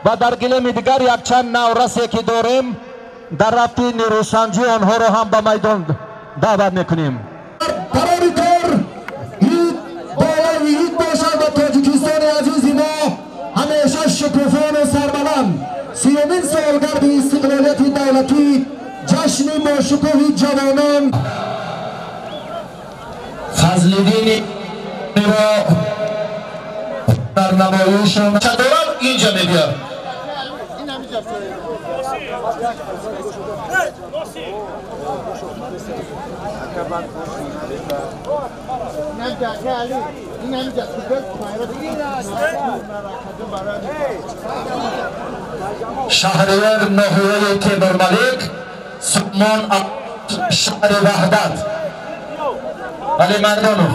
Ва дар гилеми дигар якчанд наврасе ки дорем дар рафти нерӯсанҷӣ онҳоро ҳам ба майдон даъват мекунем. Барори кор ид болои ид бошад ва Тоҷикистони азизи мо ҳамеша шукуфону сарбаланд. 30-умин солгарди истиқлолияти давлатӣ, ҷашни бошукӯҳи ҷавонон. Фазлиддинро дар намоиш дорам инҷа мебиям. Шаҳриёр ноҳияи Темурмалик, Сумон шаҳри Ваҳдат. Али Мардонов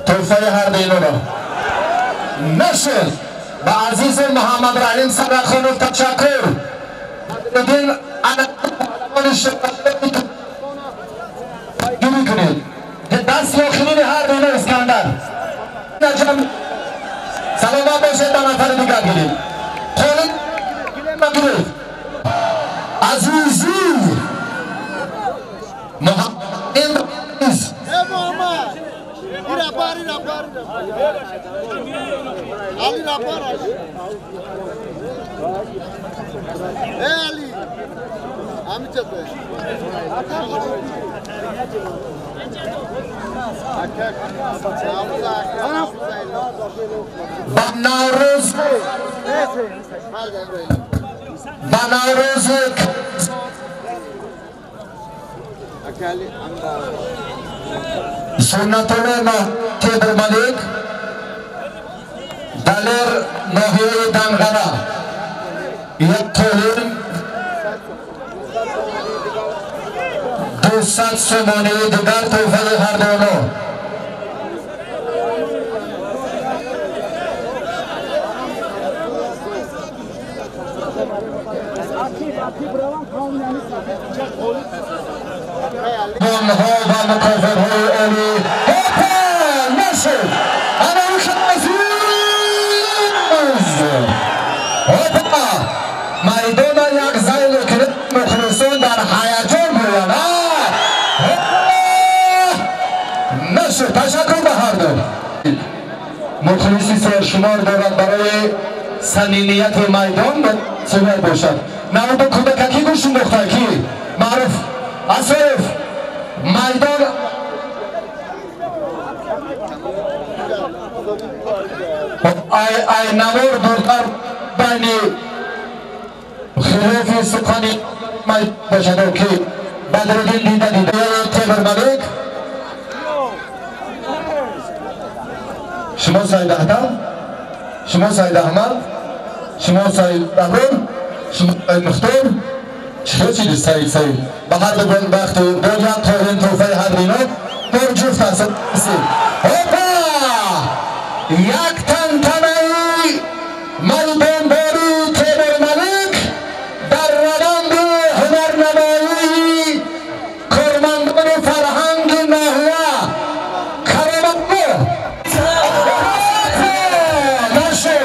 тӯҳфаи ҳар дуиноро нашуд. Ба азизу Муҳаммад Раҳим Сарахонов ташаккур. Дин гирӣ кунед. Даст охирини ҳар дуино Искандар. Саломат бошед, ба нафари дигар гиред. Қолин гиред. Азизӣ Муҳаммад ба Наврӯз Суннатулло Темурмалик, Далер ноҳияи Данғара, як қолин 200 сомонии дигар тӯҳфаи ҳар дуоно. Онҳо ва мукофотҳои олӣ. Опа! Нашуд! Анавиш азиз! Опа! Майдона як зайлу кирид, мухлисон дар ҳаяҷон буянд. Нашуд! Ташаккур ба ҳар ду. Мухлиси сершумор дорад барои самимияти майдон сувар бошад. Наводу кӯдакакӣ гӯш андохта ки маъруф Асоев майдон ай навор дуртар байни хилофи сухани бошад ки Бадриддин дида дида Темурмалик. Шумо Саид Аҳмад, шумо Саид Аҳмад, шумо Саид Аброр, шумо Саид Мухтор. Чӣ чизи Саид Саид ба ҳар ду бахту бо як қолин тӯҳфаи ҳар дуино бор ҷуфт аст. Опа! Як тантанаи майдонбори Темурмалик дар раванди ҳунарнамоии кормандони фарҳанги ноҳия Кароматбо. Нашуд.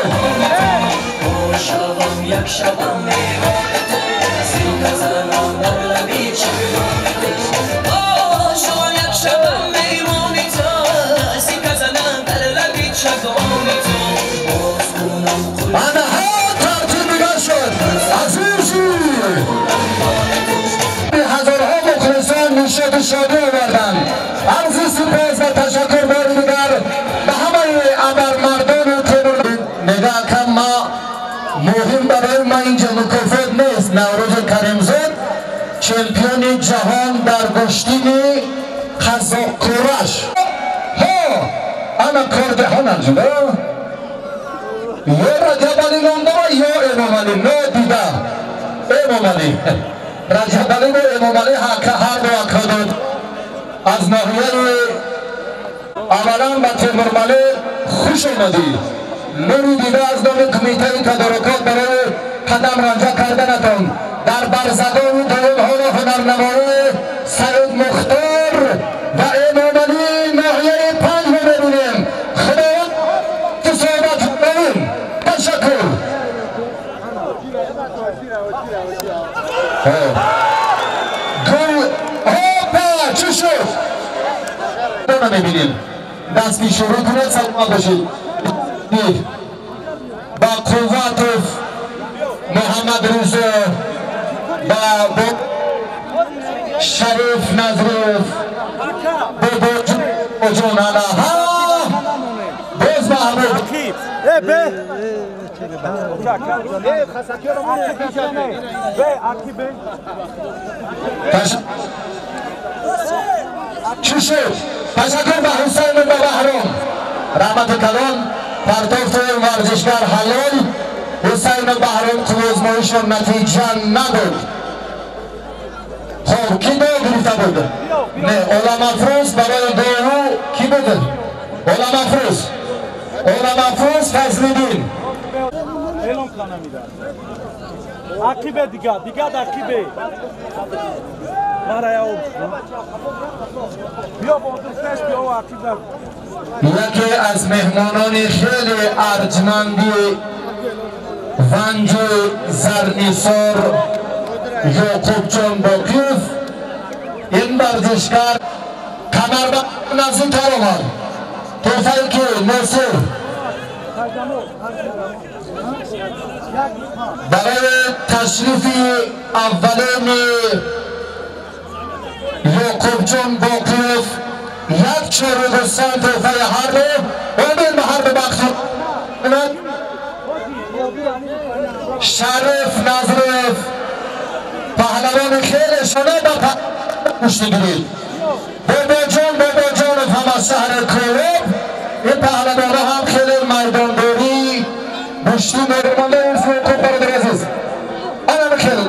Ана тартиб дигар шуд. Азизӣ ҳазорҳо мухлисон нишоти шодӣ оварданд. Арзи сипос ва ташаккур бори дигар ба ҳамаи абармардону Темур. Мега акам ма муҳим барои ма инҷа мукофот нест. Наврӯзи Каримзод чемпиони ҷаҳон дар гӯштини қазоқкураш. Ҳо ана кордеҳонам ҷуда ё Раҷабалӣ ном дора ё Эмомалӣ нодида. Эмомалӣ Раҷабалину Эмомалӣ ҳар ду ака дод аз ноҳияи. Аввалан ба Темурмалик хуш омадӣ. Нури дида аз номи кумитаи тадорукот барои қадам ранҷа карданатон дар барзагоҳи дуюм ҳоло ҳунарнамоии Саид Мухтор ва Эмомалӣ ноҳияи Панҷ мебинем. Худованд суҳбат. Ташаккур. Гол! Ҳопа! Чӣ шуд? Намебинем. Даст шурӯъ кунед, саломат бошед. Ба Қувватов Муҳаммад Ризо, ба Шариф Назриев, Бобоҷон ана ҳа боз Маҳмуд. Чӣ шуд? Ташаккур ба Ҳусайну ба Баҳром. Раҳмати калон. Партофту варзишгар ҳалол. Ҳусайну Баҳром қуввозмоишро натиҷа надод. Хоб, ки до гирифта буд? Не, Оламафрӯз барои дору ки буд? Оламафрӯз. Оламафрӯз Фазлиддин. Акибе дига, дига акибе. Яке аз меҳмонони хеле арҷманди Ванҷу Зарнисор Ёқубҷон Боқиев, ин варзишгар камарба наздиктар омад. Тӯҳфае ки Носир барои ташрифи аввалини Ёқубҷон Боқиев як чоругу се тӯҳфаи ҳарду омин ба ҳарду бахши Шариф Назриев паҳлавони хеле шона ба гӯшти гирифт. Бобоҷон Бобоҷонов ҳам аз шаҳри Кӯлоб, ин паҳлавонҳо ҳам хеле майдондорӣ гӯшти меҳрубонда Ёқуб бародари азиз. Ана хеле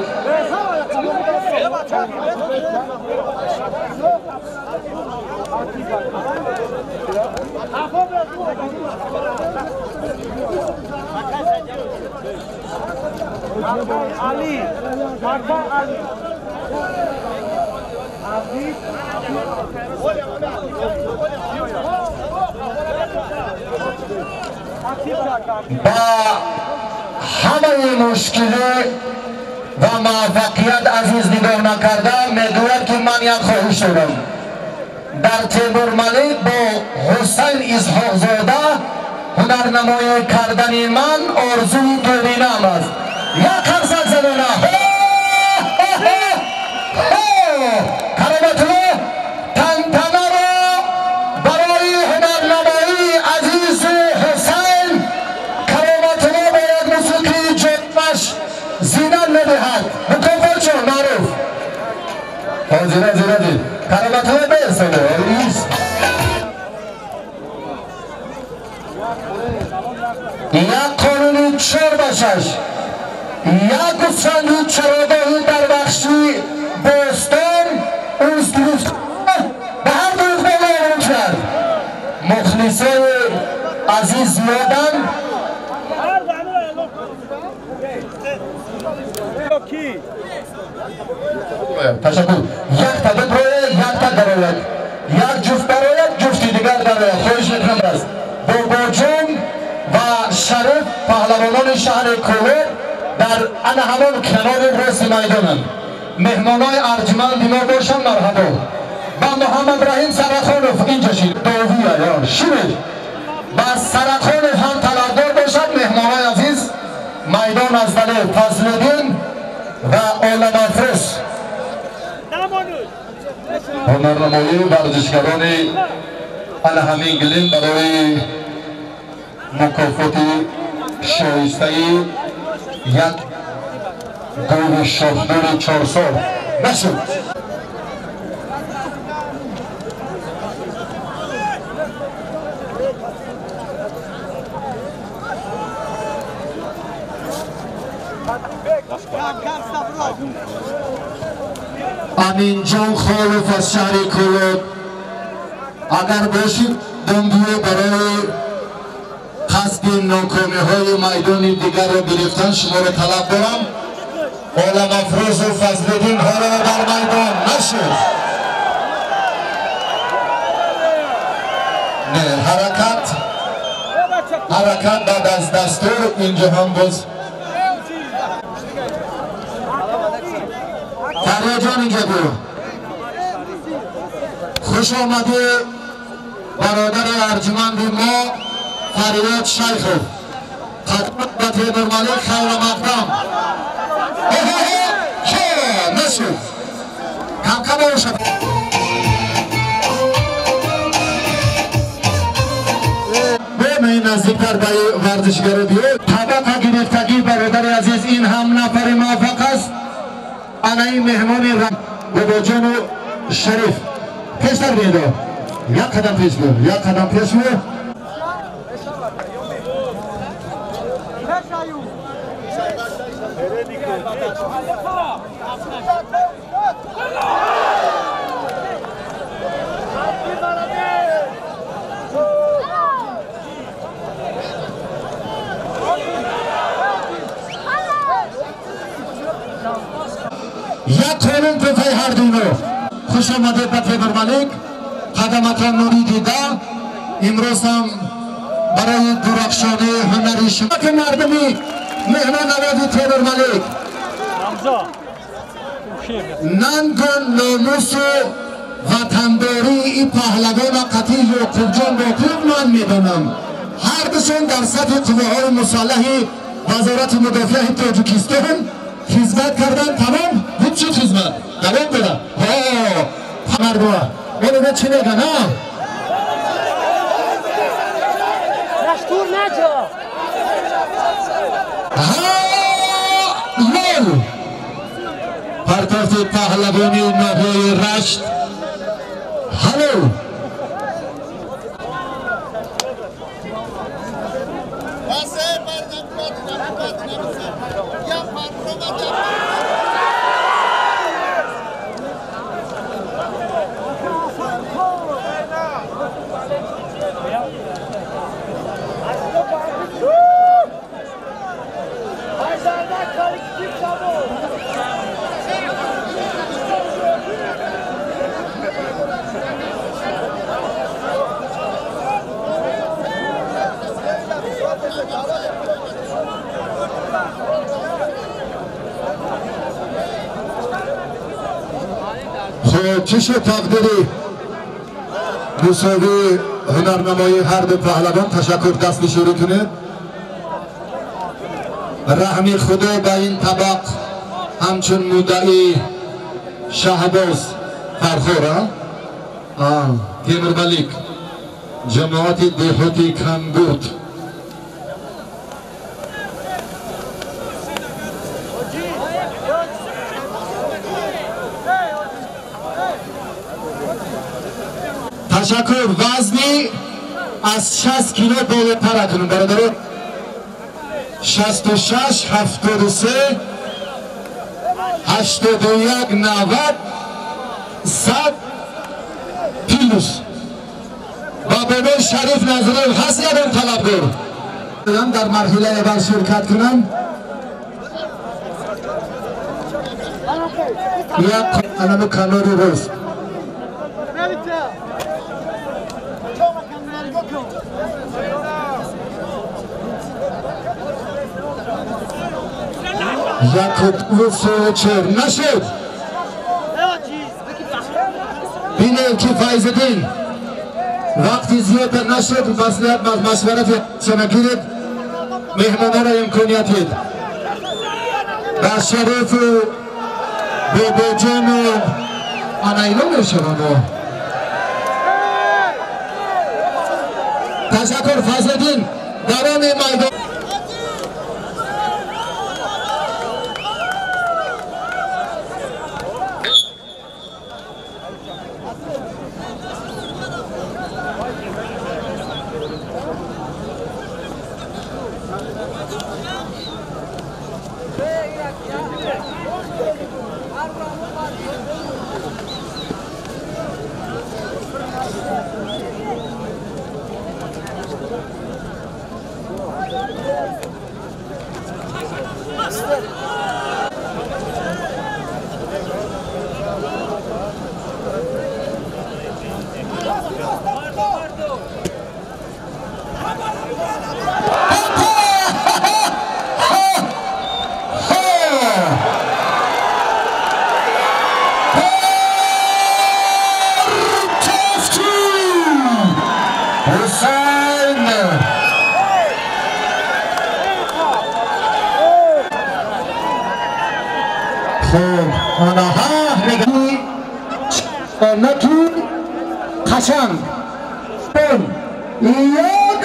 Ali, Ali. Ба ҳамаи мушкилӣ ва муваффақият азиз нигоҳ накарда мегӯяд, ки ман як хоҳиш дорам. Дар Темурмалик бо Ҳусайн Исҳоқзода ҳунарнамоӣ кардани ман орзуи дуринам аст. Як қарсак задона. Кароматулло тантанаро барои ҳунарнамоии азизу Ҳусайн Кароматулло бояд мусиқии ҷонаш зинат медиҳад. Мукофот чун маъруф. Ҳозир, ҳозир, ҳозир. Кароматулло бесода. Як қонуни 4-6. Як гӯсфанди чарогоҳӣ дар бахши Бостон ба ҳар ду иқбол орун кард. Мухлисои азиз зиёданд. Ташаккур. Якта биброяд, якта дарояд. Як ҷуфт барояд, ҷуфти дигар дарояд. Хоҳиш мекунам аст. Бобоҷон ва Шариф паҳлавонони шаҳри Кӯлоб дар ана ҳамон канори рости майдонанд. Меҳмонои арҷманди мо бошанд, марҳабо. Ба Муҳаммадраҳим Сарахонов инҷа шид. Довия ё ширед. Ба Сарахонов ҳам талабдор бошад, меҳмонои азиз. Майдон аз вале Фазлиддин ва Оламафрӯз. Ҳунарнамоии варзишгарони ана ҳамин гилим барои мукофоти шоистаи як гови шохдори 4 сол нашуд. Аминҷон Холов аз шаҳри Кӯлоб, агар бошид, дунбие барои қасди нокомиҳои майдони дигарро гирифтан шуморо талаб дорам. Оламафрӯзу Фазлиддин ҳоло дар майдон нашуд. Не, ҳаракат, ҳаракат баъд аз дастур инҷо ҳам боз. Фарёд ҷон, инҷа биё. Хуш омадӣ, бародари арҷуманди мо Фарёд Шайхов. Қадам ба Темурмалик, хайрамақдам. Нашуд, камкам бошад. Наздиктар ба варзишгаро биё. Табақа гирифтагӣ, бародари азиз, ин ҳам нафари муваффақ аст. Ана ин меҳмони Бобоҷону Шариф. Пештар биёдо, як қадам пеш биё, як қадам пеш биё. Як қонун тӯҳфаи ҳарду ино. Хуш омадед ба Темурмалик. Қадаматон нури дида. Имрӯз ҳам барои дурахшонии ҳунари шумо, ки мардуми меҳмоннавози Темурмалик, нангу номусу ватандории ин паҳлавона қатъи Ёқубҷон Боқиев ман медонам. Ҳардушон дар сафи қувваҳои мусаллаҳи Вазорати мудофиаи Тоҷикистон хизмат кардан. Тамом буд, шуд, хизмат давом дорад. Мардума олуга чӣ меган? Раштур наҷо. Ҳалол партофти паҳлавони ноҳияи Рашт. Ҳалол. خب، چی شد تقدیری مساوی هنرنمایی هر دو پهلوان؟ تشکر. دست بشوری کنید. رحمی خدا به این طبق همچون مدعی شهباز فرخور تیمور ملیک، جماعت деҳоти Кангурд. Ташаккур. Вазни аз 60 кило болотара кунем, бародаро. 66, 73, 81, 90, 100 плюс. Ба бобои Шариф Назаров ҳаст ягон талабгор? Дар марҳилаи аввал ширкат кунам. Як анамо канори рост. 1.34 нашуд. Бинем, ки Файзиддин вақти зиёда нашуд. Маслиҳат, машварати гиред, меҳмонора имконият дид ба Шарифу Бобоҷону ана ино мешаванд. Ташаккур, Фазлиддин, давоми майдон. Хуб, анаҳа мегӯи наки қашанг. Як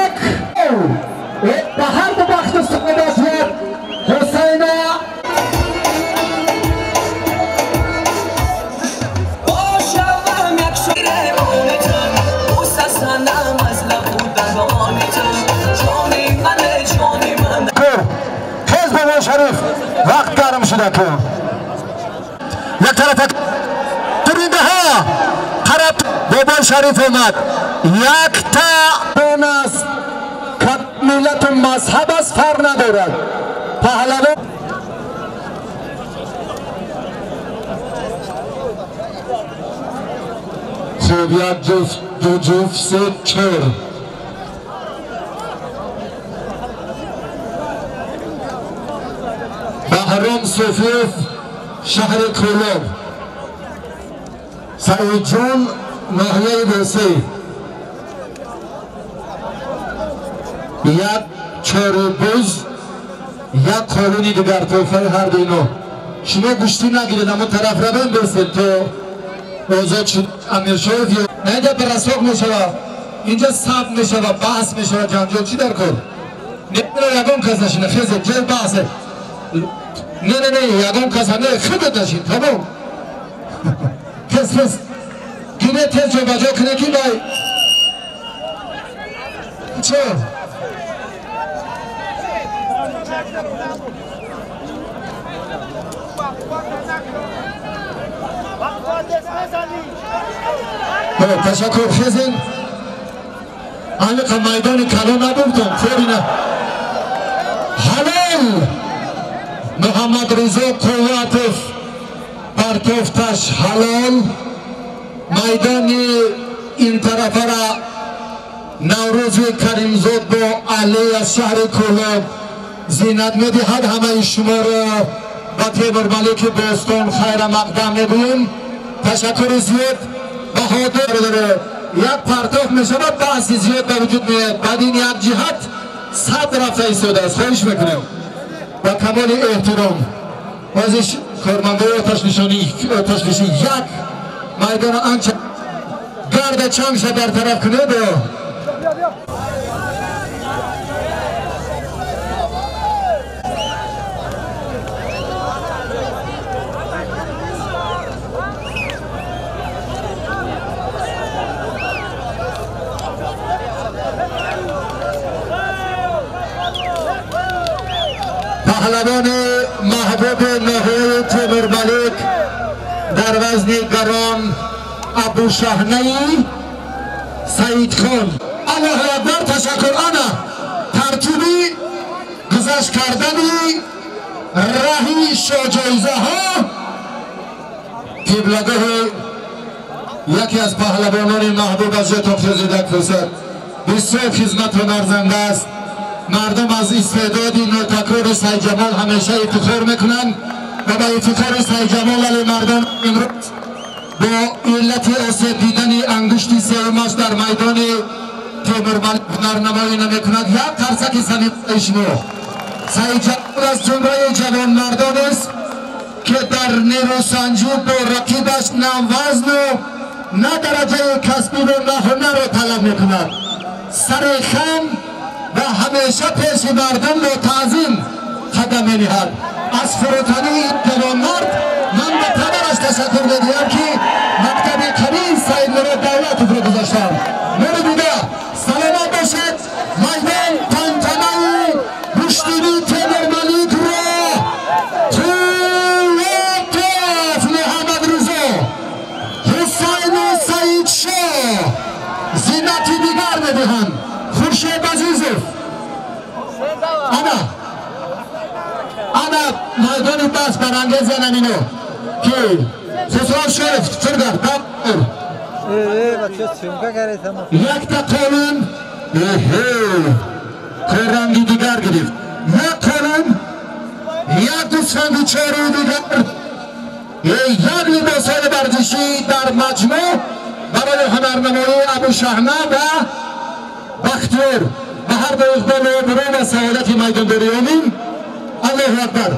як ба ҳар ду бахту саодат Ҳусайна. Тез бобо Шариф, вақт гарм шуда ку. Як тарафа туrinдаҳо қараб бобо Шариф омад. Якта он аст, миллату мазҳаб аст, фарқ надорад. Паҳлавон хуб, як ҷуфт, ду ҷуфт, се, чор. Баҳром Суфиев, шаҳри Кӯлоб. Саидҷон, ноҳияи Босӣ. Як чору буз, як қолуни дигар тӯҳфаи ҳар ду ино. Шумо гӯштӣ нагиред, аммо тараф равем бирсед то озод шуд Амиршоев. На инҷа барасоқ мешавад, инҷа саб мешавад, баҳс мешавад, ҷанҷол чӣ дар кор? Не, ягон кас нашина, хезед, ҷои баҳсе. Не, не, не, ягон кас не, худат нашин, тамом. Тез, тез. Гине тез ҷобаҷо кунед ки бай. Чо? Ташаккур, хезен. Аниқа майдони калон набурдам, форина. Ҳалол! Муҳаммад Ризо Қувватов партофташ ҳалол. Майдони ин тарафара Наврӯзи Каримзод бо Али аз шаҳри Кӯлоб зинат медиҳад. Ҳамаи шуморо ба Темурмалики Бостон хайра мақдам мегӯем. Ташаккури зиёд. Баҳодур як партоф мешавад, баҳси зиёд ба вуҷуд меояд. Баъд ин як ҷиҳат сад рафта истодааст. Хоҳиш мекунем ба камоли эҳтиром озиш кормандои оташнишӣ як майдона анча гарда чангша бартараф кунед. Паҳлавони маҳбуби ноҳияи Темурмалик дар вазни гарон Абушаҳнаи Саидхон. Аллоҳу акбар, ташаккур. Ана тартиби гузашт кардани раҳи шоҳҷоизаҳо қиблагоҳи яке аз паҳлавонони маҳбуб аз ҷотон хезида фурсат. Бисёр хизмату нарзанда аст. Мардум аз истеъдоди нотакрори Сайидҷамол ҳамеша ифтихор мекунанд ва ба ифтихори Сайидҷамол али мардон имрӯз бо иллати осеб дидани ангушти сеюмаш дар майдони Темурмалик ҳунарнамоӣ намекунад. Як қарсаки самимии шумо. Сайидҷамол аз ҷумраи ҷавонмардонест ки дар нерӯсанҷӣ бо рақибаш на вазну на дараҷаи касбиву на ҳунарро талаб мекунад. Сари хам ва ҳамеша пеши мардум бо таъзим қадам мениҳад. Аз фурӯтании ин ҷавонмард ман ба падараш ташаккур медиҳам ки мактаби қавии Саидмурод Давлатовро гузоштам. Нури дида, саломат бошед. Майдон тантанаи гӯштини Темурмаликро Қувватов Муҳаммад Ризо, Ҳусайну Саидшоҳ зинати дигар медиҳанд. Хуршед Азизов. Ана ана майдони баҳс барангез янамино ки Хусрав Шариф фиргар якта қолун ранги дигар гирифт. Як қолун, як гӯсфанди чории дигар, як либосҳои варзишӣ дар маҷмӯъ барои ҳунарнамоии Абушаҳна ва Бахтиёр. Ба ҳар ду иқболу обрӯ ва саодати майдондориёнин. Аллоҳу акбар.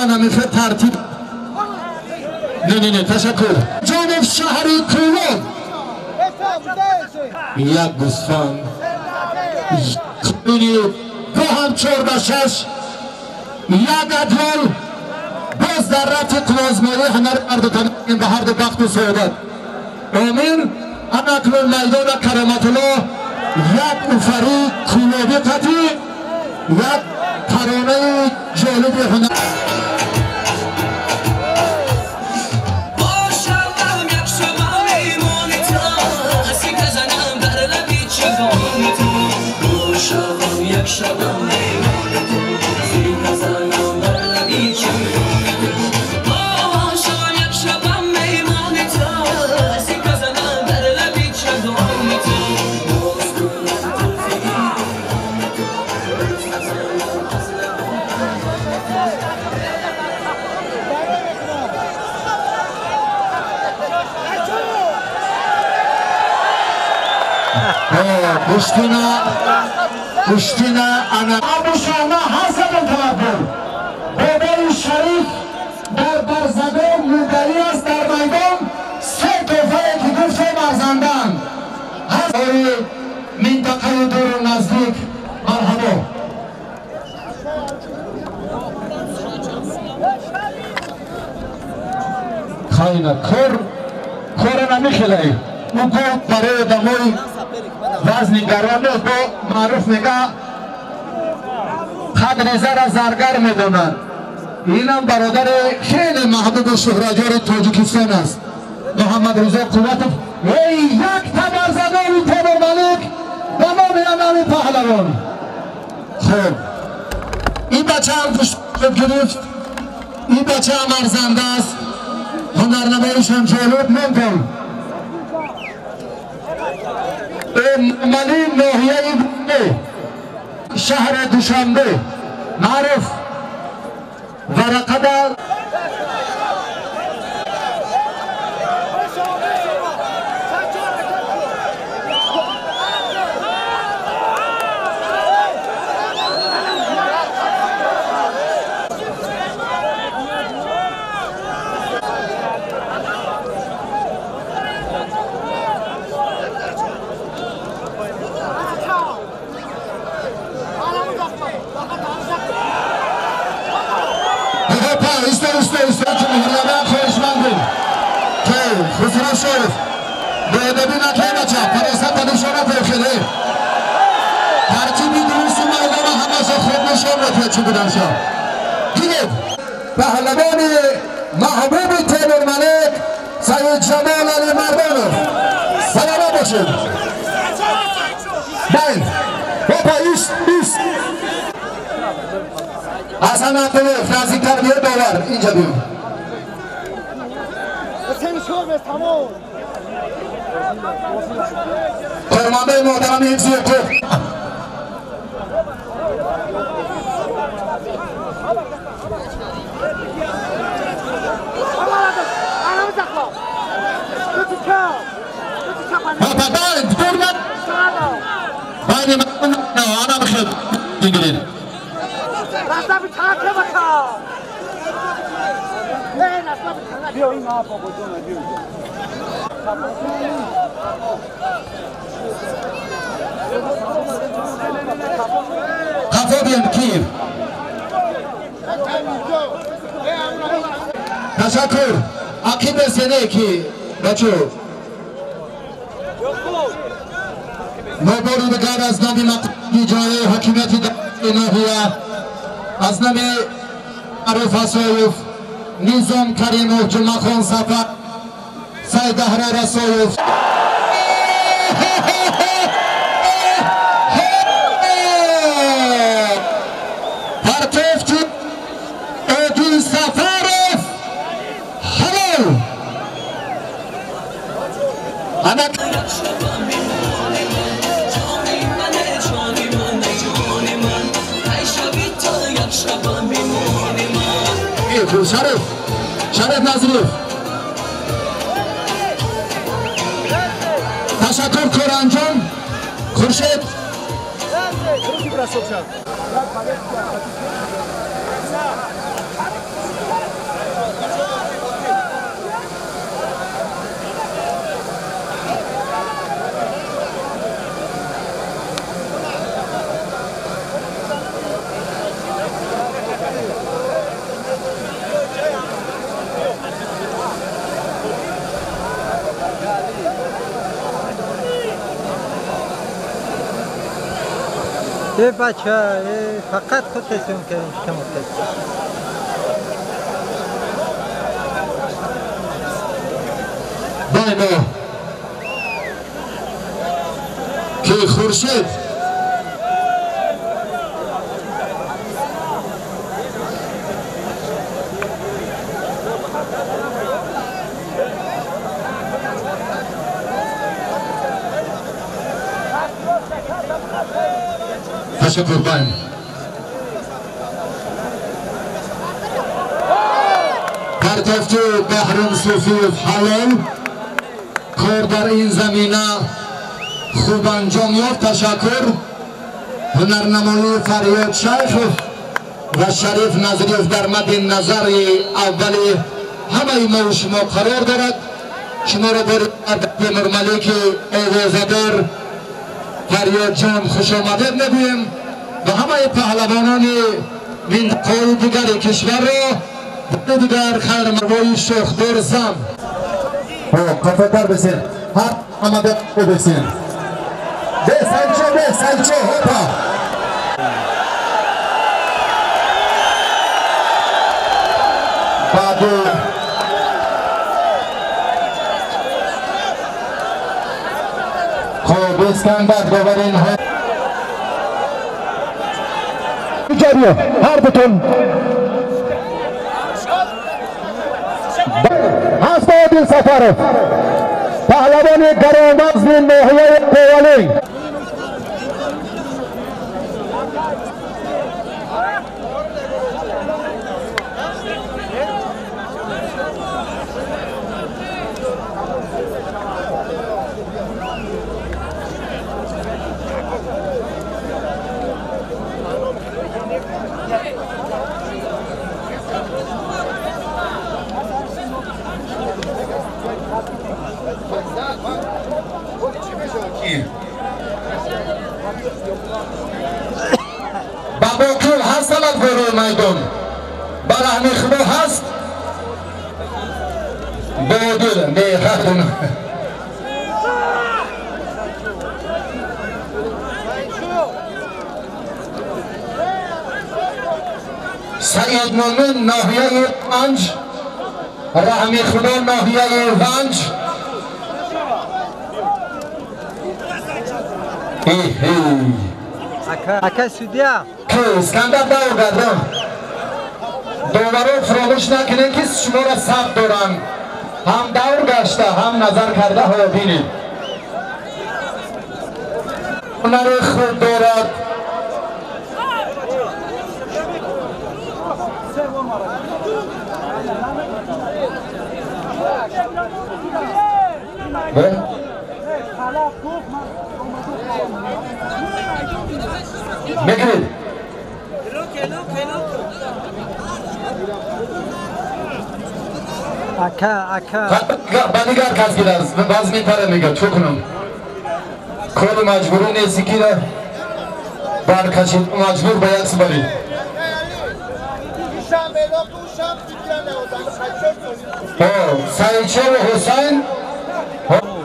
намихе тартиб. Не, не, не, ташаккур. Ҷонов шаҳри Кӯлоб. Як гӯсфанд. Бо ҳам 4-6. Як адвол. Боз дар рафти қувваозмоии ҳунари марду тамин ба ҳарду бахту саодат. Омин. Анакнун майдона Кароматулло як уфари кӯлоби қатӣ як таронаи ҷолиби ҳунар. Пуштина, пуштина, ана Абушана ҳасанам талаб буд. Бобои Шариф дар барзагон муддаӣ аст дар майдон се тофае ки гуфтем арзандаанд. Ҳаи минтақаи дуру наздик марҳабо. Хайна кор кора намехелай. Ӯ гуфт барои одамои вазни гарон бо маъруф мега қадри зара заргар медонад. Инам бародари хеле маҳбубу шӯҳратёри Тоҷикистон аст. Муҳаммадризо Қувватов. Эй як табарзадори Темурмалик ба номи анави паҳлавон. Хуб, ин бачаам пушт гирифт. Ин бачаам арзанда аст. Ҳунарнамоишам ҷолиб мумкин. Мали ноҳияи шаҳри Душанбе маъруф варақада. خسرو شریف بادبی نکه بچه پرست نشانه پرخیده ترتیبی درست مردم همه خود نشان را چی بودن شد دیدید پهلوان محبوب تیمور ملک سید جمال علی مردانов سلامت باشید. باین بابا ایست ایست حسن عبدالله نزدیکتر بیا باور اینجا بیا. فرمانده محترم حفظ حقوق خفا کیف. تشکر. عقیب سنه کی بچو نوباری بگر از نام مقامی جای حاکمیت ناحیه از نام عرف حسایف نظام کریمов جمعخان سفر سید احرار رسایف. پرتوفتی ادین سفرов هلو انا شرف شرف نظریف. تشکر کورانجان خورشید. ای بچه فقط خود تسلیم کردیم که کم افتاد. باینا که خورشید تشکر بایم. پرتافت بهرام صوفیوف حلال کار در این زمینه خوب انجام یافت. تشکر. هنرنمایی فریاد شیخوف و شریف نظریوف در مد نظر اول همه ما و شما قرار دارد. شما را در تیمورملک آوازه‌دار فریاد جان خوش آمدید میگوییم و همه پهلوانان منطقه دیگر کشور را دیگر خیرمروی شاخدار زم قفاتر بسین هر آمده بسین به سنچو به سنچو هوپا بعدو خب اسکندر باورین ها جاریه هر دوتون هست عادل سفروف پهلوان گرانوزن ناحیه قوالی. باباکل هست طلبگار میدان برهمی خدا هست بادل نه سعید مومن ناحیه 5 رحمی خدا ناحیه 5. اکا سودیا که اسکندر دور گردان دوباره فراموش نکنید که شما را سب دارن هم دور گشته هم نظر کرده ها بینید هنر خود دارد. میگیرید با دیگر کس گیر است باز میپره میگه چو کنم کار مجبوری نیستی که برکشید مجبور باید سبری سعیدشاه و حسین فردوس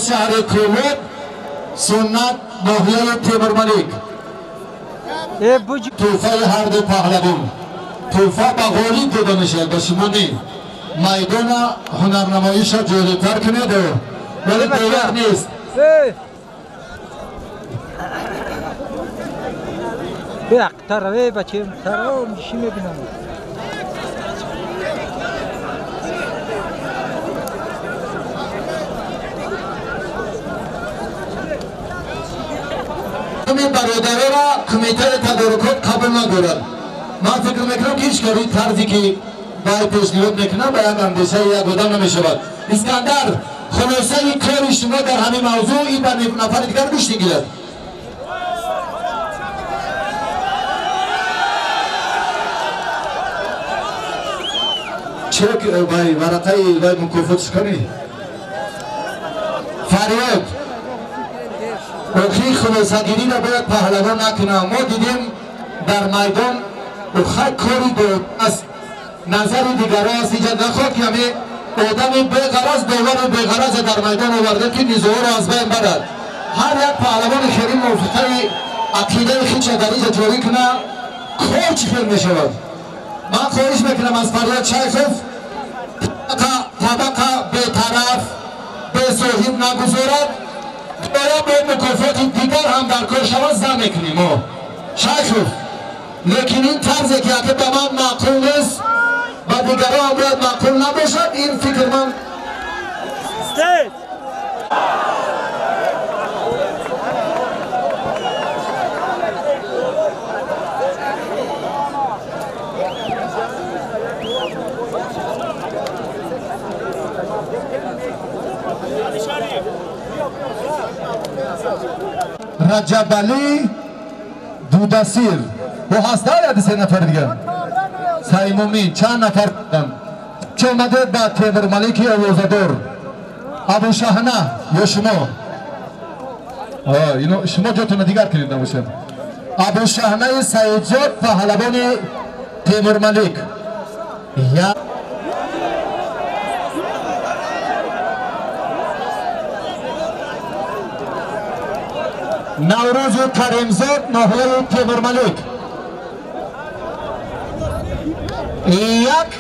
شهر کومت سنت ناحیه تیمورملک توفه هر دو پهلوان توفه به غالب داده میشه به شما نی میدان هنرنماییش را جالبتر کنید ولی باور نیست. تروی بچه ترو میشی میبینم برادره را کمیته تدارکات قبول ندارد. من فکر میکنم که هیچ کاری طرزی که باید پیشنهاد میکنم به یک اندیشه یک آدم نمیشود. اسکندر خلاصه کار شما در همین موضوع این بر نفر دیگر گوش میگیرد. چک وای ورقه وای مکافاتش کنی فریاد Охи хулосагирӣ ро бояд паҳлавон накунам. Мо дидем дар майдон хай кори аст, назари дигаро аст. Инҷа нахоҳад ки ҳаме одами беғараз, довари беғараза дар майдон оварда ки низоҳоро аз байн барад. Ҳар як паҳлавони хеле мувофиқаи ақидаи худша дар инҷа ҷорӣ куна, кор чӣ хел мешавад. Ман хоҳиш мекунам аз Фарёд Шайхов табақа бетараф, бесоҳиб нагузорад. Бояд бо мукофоти дигар ҳам дар кор шавад, зан мекунем мо. Шайхов, лекин ин тарзе ки ака ба ман маъқул нест, ба дигарон ҳам бояд маъқул набошад. Ин фикр ман Раҷабалӣ Дудасир бо ҳаста яди се нафар дигар Саймумин чанд нафар буданд. Чӣ омаде ба Темурмалики овозадор Абушаҳна ё шумо? Ино шумо ҷотонро дигар кунед набошад. Абушаҳнаи Саидзод паҳлавони Темурмалик. Наврӯзу Каримзод ноҳияи Темурмалик. Як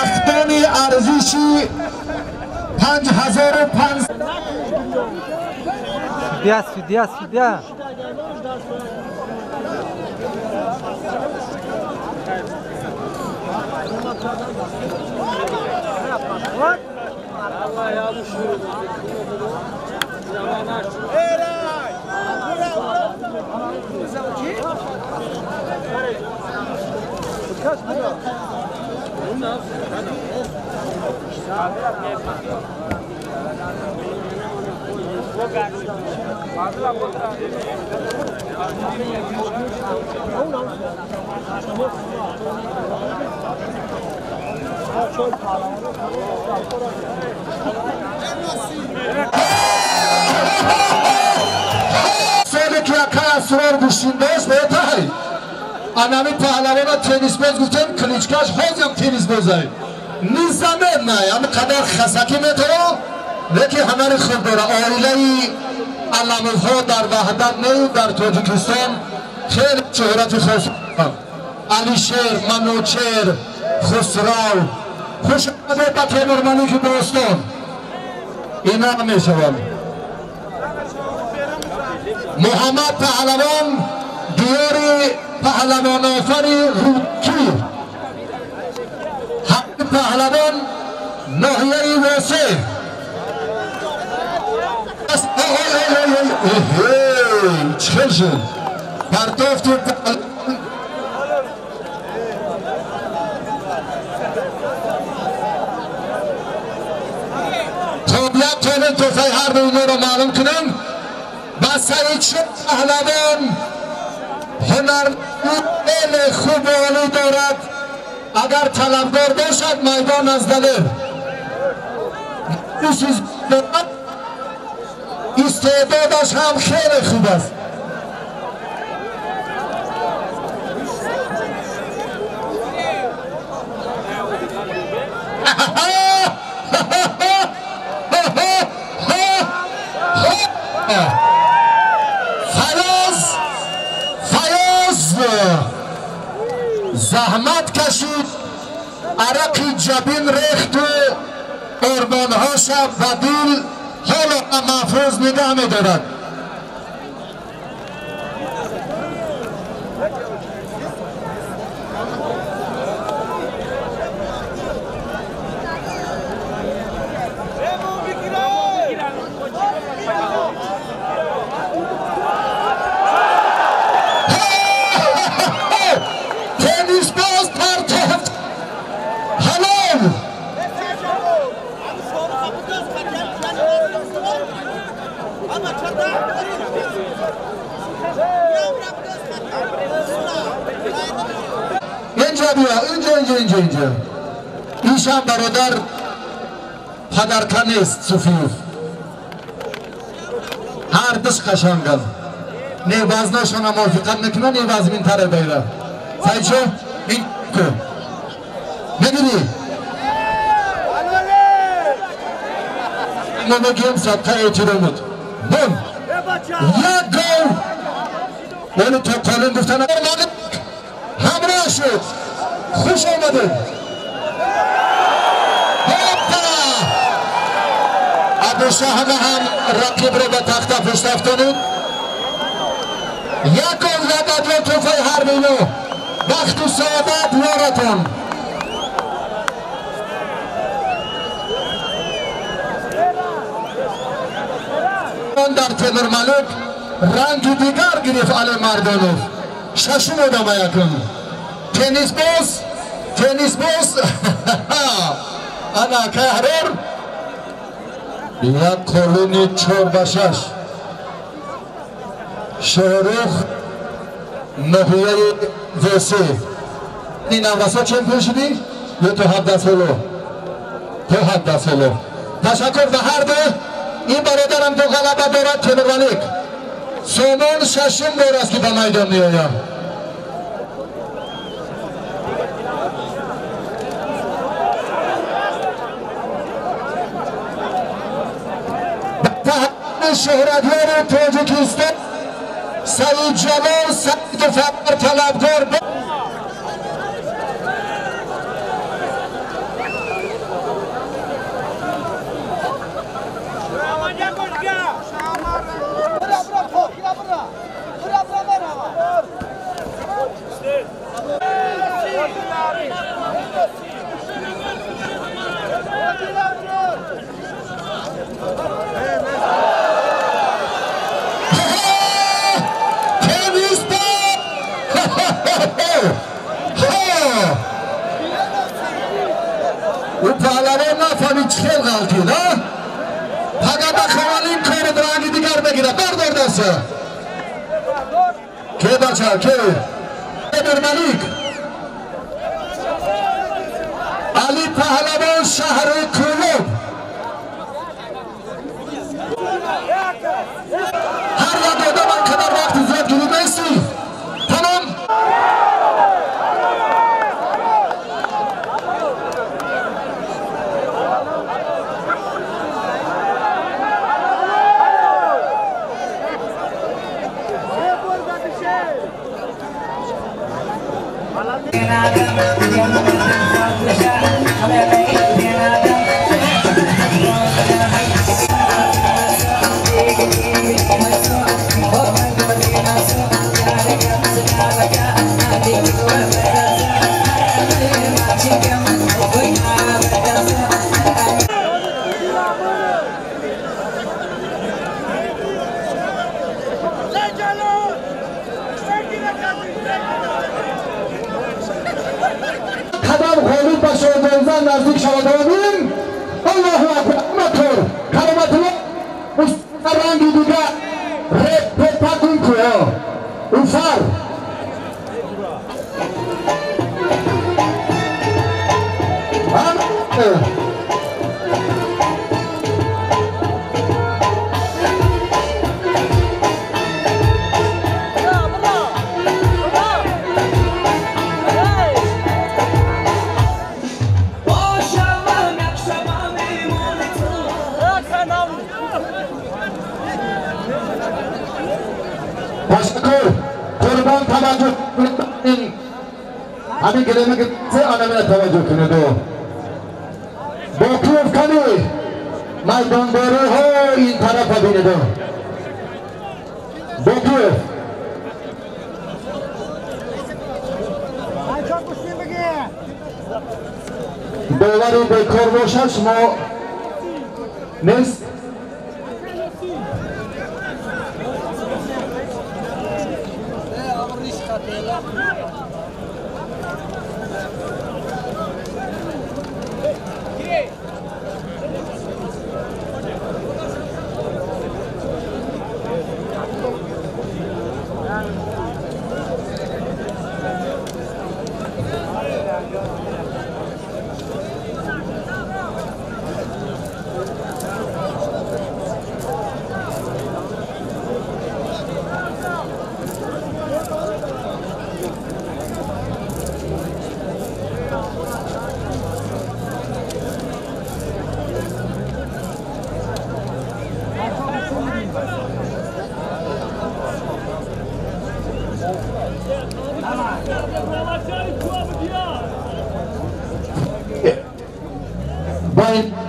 яхдони арзиши 5500. Судья, судья, судья. Соли ки акай асрор гӯштиндост беҳтар. Анами паҳлавона теннисбоз гуфтем, кличкаш ҳозиам теннисбозай. Низамед най, ами қадар хасакӣ метавон, лекин ҳунари хуб дора. Оилаи Аламовҳо дар Ваҳдат нею дар Тоҷикистон хеле шӯҳрати хос доранд. Алишер, Манучер, Хусрав. Хуш омадед ба Темурмалики бостон. Ина мешаванд. Муҳаммад паҳлавон диёри паҳлавонофари Рӯдкӣ. Ҳаққи паҳлавон ноҳияи Восеъ. Чӣ хел шуд? Партофту паҳлавон як тона тӯҳфаи ҳар ду инҳоро маълум кунем. Ба Саидшоҳ паҳлавон ҳунарманди хеле хубу олӣ дорад. Агар талабгор бошад, майдон аз далер. Истеъдодаш ҳам хеле хуб аст. Фаёз заҳмат кашид, арақи ҷабин рехту орбонҳоша ба дил ҳоло маҳфуз нигаҳ медорад. Теннисбоз партофт ҳалол. Инҷа бия, инҷа, инҷа, инҷа, инҷа. Ишам бародар падарка нест. Суфиев ҳар душ қашанганд. Не вазнашона мувофиқат мекунад, не вазминтаре доира. Саидшо, ин ку. Мегирӣ? Мо мегӯем садқа эътиром буд. Бум! Як гол! Яъне то қолин гуфтан ҳамроҳ шуд. Хуш омадед. Абушаҳама ҳам рақибро ба тахта пушт афтонид. Як гол, як адло тӯҳфаи ҳарбино. Бахту саодат ёратон. Дар Темурмалик ранги дигар гирифт Али Мардонов. Шашум одама якум. Теннисбоз, теннисбоз. Ана Каҳрор. Як қолини 4-6. Шоҳрух ноҳияи Восе. Ин наврасо чемпион шудӣ ё то 17 соло? То 17 соло. Ташаккур ба ҳар ду. Ин бародарам ду ғалаба дорад Темурмалик. Сомон шашум бор аст ки ба майдон меояд. Шӯҳратёри Тоҷикистон Саидҷалол Саиду Фақр талабгор. او پهلوان نفهمید چه غلطید ها؟ فقط بخوان این کار رنگ دیگر بگیره. بردار دسته که بچه که تیمورملیک. علی پهلوان شهر کولوب. هر یک آدم انقدر وقت زیاد گیری نیستی. تمام. قدم غالب به شاهدانزن نزدیک شود. آمین. الله اکبر. مکر کرامت الله رنگ دیگه رپ پکون که اوفر. تشکر. قربان توجه کنید. همین گلمه که سه آدم توجه کنید. باکوف کنی میدانداری ها این طرف بینید. باکوف باوری بیکار باشد شما نیست.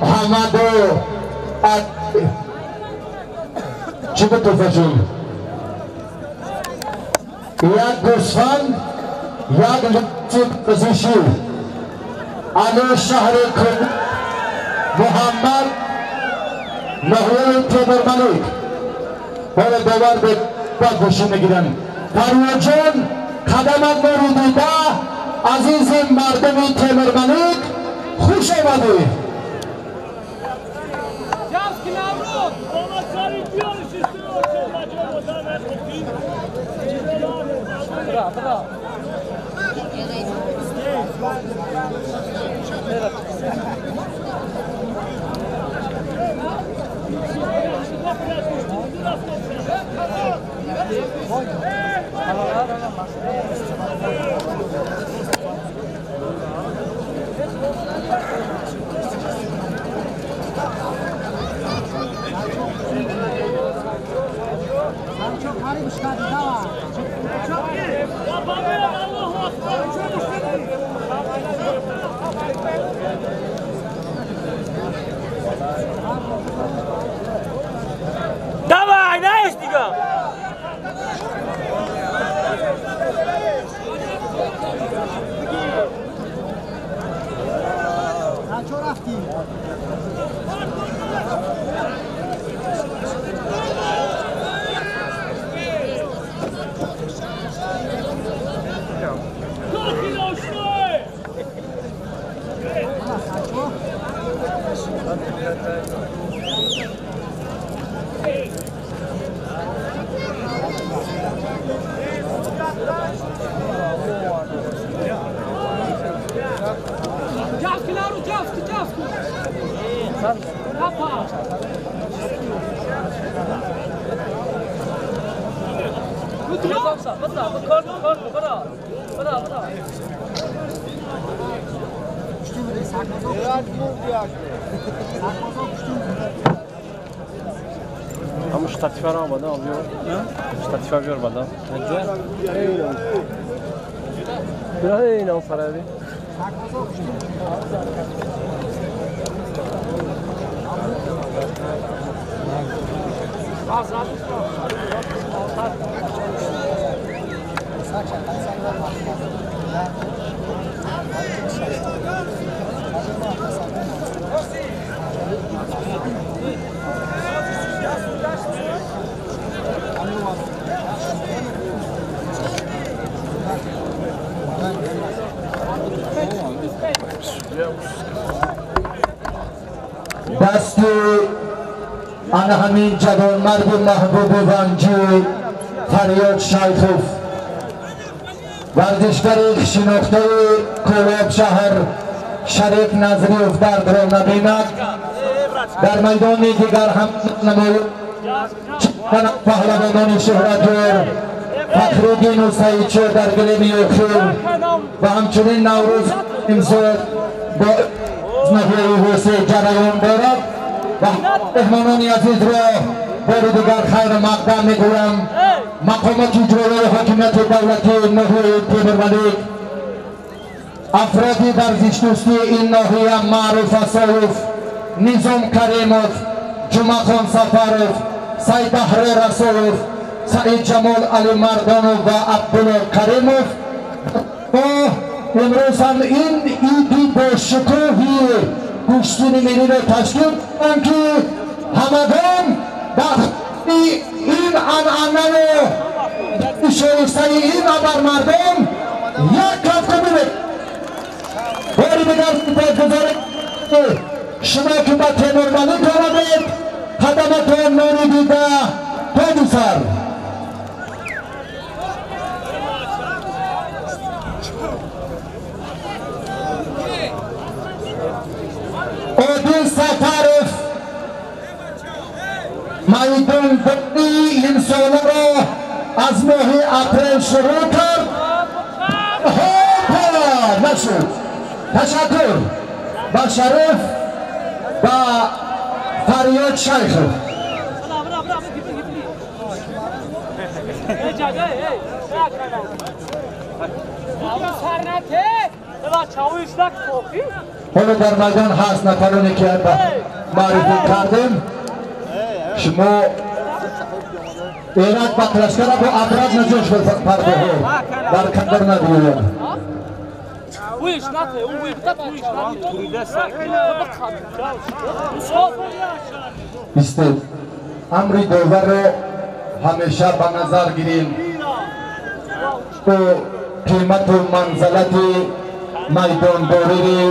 Муҳаммаду чӣ буд туҳфашон? Як гӯсфанд, як либоси варзишӣ. Али шаҳри Муҳаммад ноҳияи Темурмалик. Ҳоло бовар бад гӯшӣ мегиранд. Фарёдҷон, қадамат нури дида, азизи мардуми Темурмалик, хуш омадӣ. Давай, знаешь, дига! Ҳамун штатифаро омада биёр. Штатифа биёр бада. Бира фараби. Дасти ана ҳамин ҷавонмарди маҳбуби ванҷӣ Фарёд Шайхов, варзишгари шинохтаи Кӯлоб шаҳр Шариф Назриев дардро набинад, дар майдони дигар ҳам паҳлавонони шӯҳратёр Фахриддину Саидшо дар гилеми охир ва ҳамчунин Наврӯз имсол бо ноҳияи Ҳусе ҷараён дорад. Ва меҳмонони азизро бори дигар хайру мақдам мегӯям. Мақомоти иҷроияи ҳокимияти давлатии ноҳияи Темурмалик, афроди варзишдӯстии ин ноҳия Маъруф Асоев, Низом Каримов, Ҷумъахон Сафаров, Сайдаҳро Расулов, Саидҷамол Алимардонов ва Абдулло Каримов мо имрӯз ҳам ин иди бошукӯҳи гӯштини миллиро ташкил карданд, ки ҳамагон дар ин анъанаву шоистаи ин абармардон як кафка бибед. Бори дигар сипосгузорем шумо ки ба Темурмалик омадед, қадаматон нури дида то дусар. Одил Сафаров майдондории имсоларо аз моҳи апрел шурӯъ кард. Ҳопа нашуд. Ташаккур ба Шариф ва Фарёд Шайхов. Ҳоло дар майдон ҳаст нафароне ки маърифӣ кардем. Шумо эрак ба клашкара бо абрат наҷош пардоҳо дар кадр набиёяд. Истед, амри доварро ҳамеша ба назар гирем. Ӯ қимату манзалати майдондории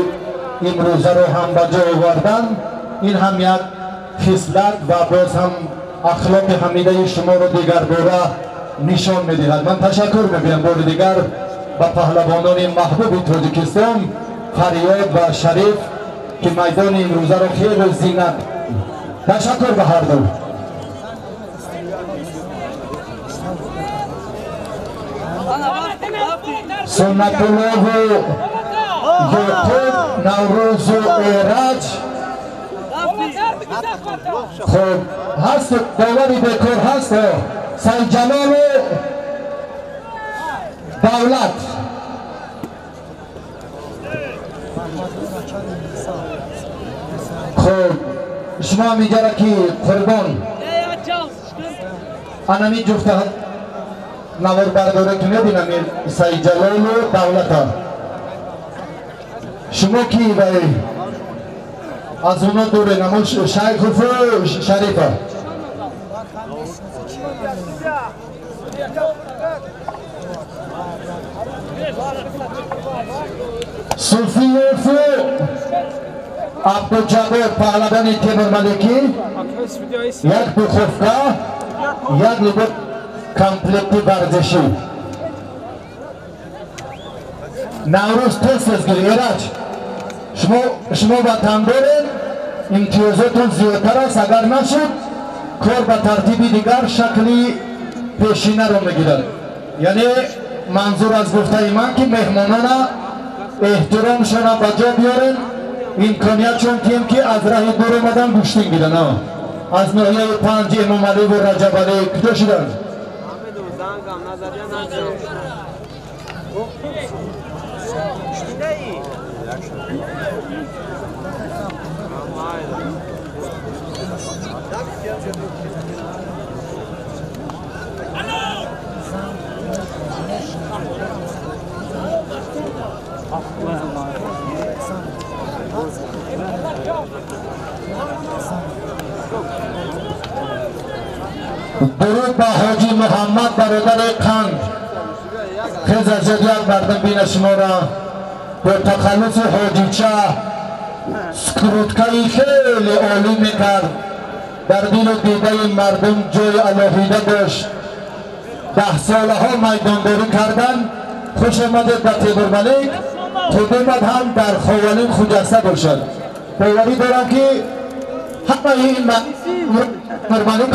имрӯзаро ҳам ба ҷо овардан, ин ҳам як хислат ва боз ҳам ахлоқи ҳамидаи шуморо дигарбора нишон медиҳад. Ман ташаккур мегӯям бори дигар ба паҳлавонони маҳбуби Тоҷикистон Фарёд ва Шариф, ки майдони имрӯзаро хеле зинат. Ташаккур ба ҳар ду. Суннатуллову Ёқуб, Наврӯзу Эраҷ. Хуб, ҳаст довари бекор ҳаст Сайҷалолу Давлат. Хуб, шумо мегара ки қурбон анами ҷуфта наворбардоре ки мебинам Сайҷалолу Давлата. Шумо ки вай аз оно дуре намо Шайхову Шарифа. Суфиеву Абдуҷаббор паҳлавони Темурмаликӣ, як духовка, як либос комплекти варзишӣ. Наврӯз тез-тез гир, Эраҷ. Шумо ватандоред, имтиёзотон зиёдтар аст. Агар нашуд, кор ба тартиби дигар шакли пешинаро мегирад. Яъне манзур аз гуфтаи ман ки меҳмонона эҳтиромшона ба ҷо биёрем, имкониятшон тием ки аз раҳи дур омадан гӯштин гиранд. Аз ноҳияи Панҷ Эмомаливу Раҷабалӣ куҷо шуданд? Дуруд ба ҳоҷи Муҳаммад бародари қанд. Хез аз ёд як мардум бина шуморо бо тахаллуси ҳоҷича скруткаи хеле олӣ мекард. Дар дилу дидаи мардум ҷои алоҳида дошт. 10 солаҳо майдондорӣ кардан. Хуш омадед ба Темурмалик. Қудумат ҳам дар Ховалин хуҷаста бошад. Боварӣ дорам ки ҳамаи ин Темурмалик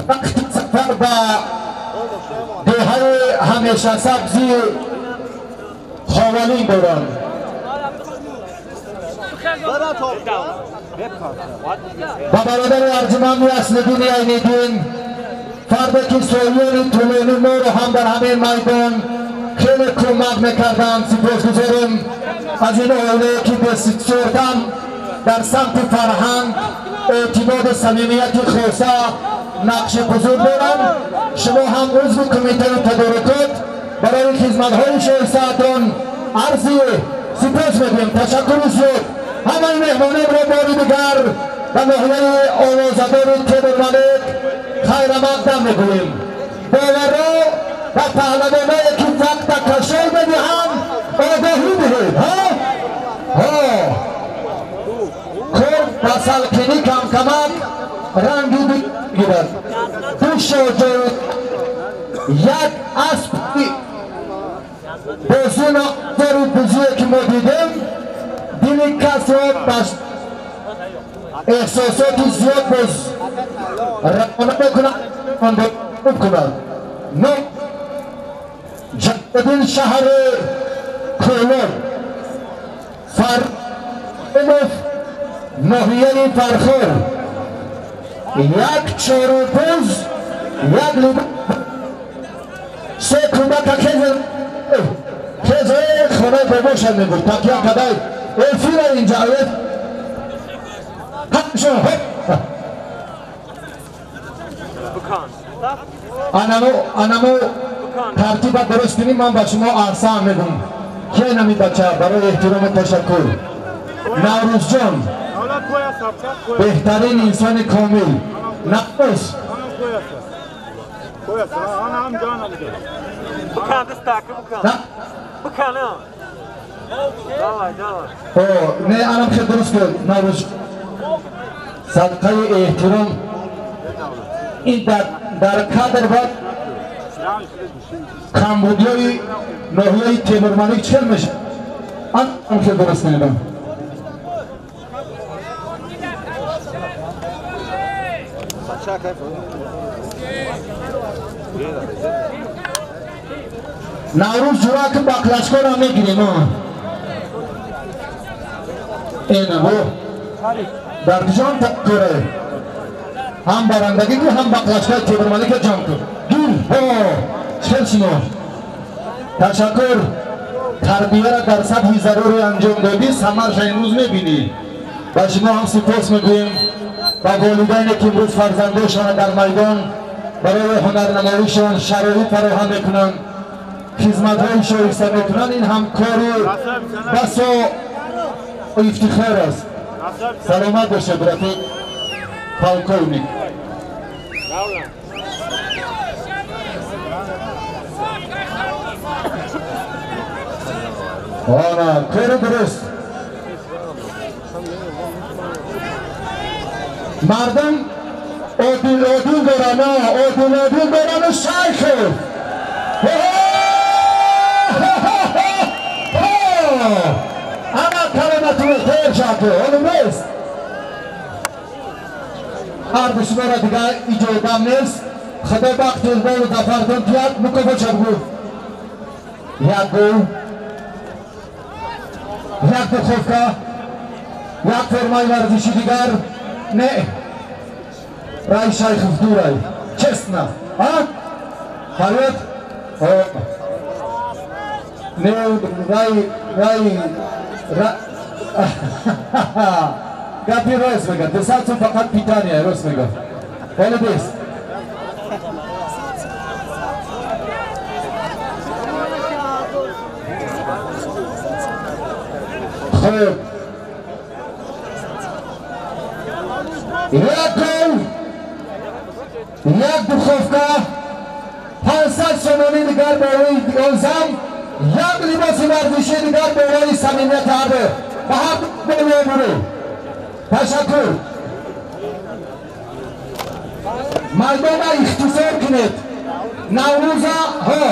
вақти сафар ба деҳаи ҳамешасабзи Ховалин доранд. Ба бародари арҷуманди Аслиддини Айниддин, фарде ки солиёни тӯлонӣ моро ҳам дар ҳамин майдон хеле кӯмак мекарданд, сипосгузорем аз ин оилае ки бесёрдам дар самти фарҳанг, эътимоду самимияти хоса нақши бузург доранд. Шумо ҳам узви кумитаи тадорукот барои хизматҳои шоистаатон арзи сипос мегӯем. Ташаккури зиёд. Ҳамаи меҳмононро бори дигар ба ноҳияи овозадори Темурмалик хайрамақдам мегӯем. Боварро ба паҳлавоное ки вақта кашол медиҳанд огоҳӣ диҳед. Кор ба салқинӣ камкамак ранги гирад. Ду шоҷои як аспи бозуно дору бузие ки мо дидем, дили касро ба эҳсосоти зиёд боз равона мекунад, кунад. Ҷалолиддин шаҳри Кӯлоб, Фармов ноҳияи Фархор. Як чорупӯз, як се кӯдака хез хонаи бобошад мегуфт. Такя кадай эфира инҷа анамо тартиба дуруст кунӣ. Ман ба шумо аҳсан мегӯм. Ки нами бача барои эҳтирому ташаккур. Наврӯзҷон беҳтарин инсони комил. Наврӯз не анам хел дуруст кун. Наврӯз садқаи эҳтиром ин дар кадр ва камбудиёи ноҳияи Темурмалик чел мешавад. Анам хел дуруст кунедам. Наврӯз ҷура ки баклашкора мегирем. Энаво дар ҷон таккоре ҳам барандагӣ ки ҳам баклашкаи Темурмалика ҷамъ кун. Дур чел шумо. Ташаккур. Тарбияра дар сатҳи зарури анҷом додӣ, самарша имрӯз мебинӣ. Ба шумо ҳам сипос мегӯем. Ба волидайне ки имрӯз фарзандошонро дар майдон барои ҳунарнамоишон шароит фароҳам мекунанд, хизматҳои шоиста мекунанд, ин ҳам кори басо ифтихор аст. Саломат бошед, рафиқ полковник. Ана кори дуруст. Мардум одил одил доранд, одил одил дорану шайхов. Ана каломатулло тер шаку олум нест. Ҳарду шуморо дигар иҷодам нест. Худо бахти иқболу зафартон тиҳад. Мукофот шабгӯ. Як гул, як духовка, як формаи варзиши дигар. Не, рай Шайхов дурай. Честно. А? Фарёд? Не, рай, рай, рай. Гапи рост мегӯяд. 200 сум фақат питания рост мегӯяд. Ҳоло бест. Хуб. Як гол, як духовка, 500 сомонӣ дигар барои он зан, як либоси варзишӣ дигар барои самимияти ҳарду. Ба ҳар ду. Ташаккур. Майдона ихтисор кунед. Наврӯза ҳо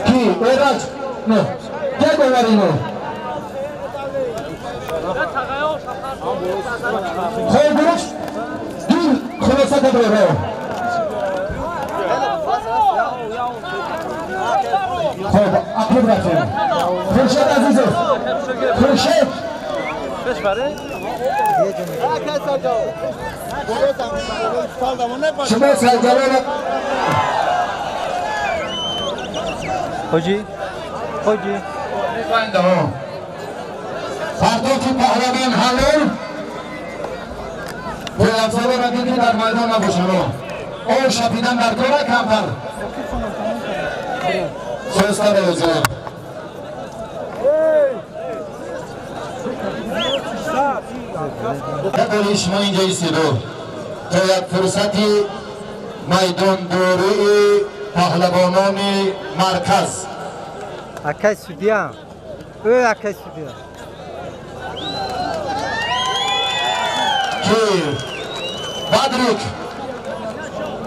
ки эраҷ но ке боварино. Хоб дуруст дур хулоса кадро. Хоб ақиб рафтем. Хуршед Азизов. Хуршед. Шумо Сайҷалол Хоҷи Хоҷи Партофи паҳлавон ҳалол пойафзолоро дид ки дар майдон набошанд. Об шапидан дар кора камтар состар озод. Дори шумо инҷо истеду то як фурсати майдондории паҳлавонони марказ. Акай судья, акай судья. Ки Бадрик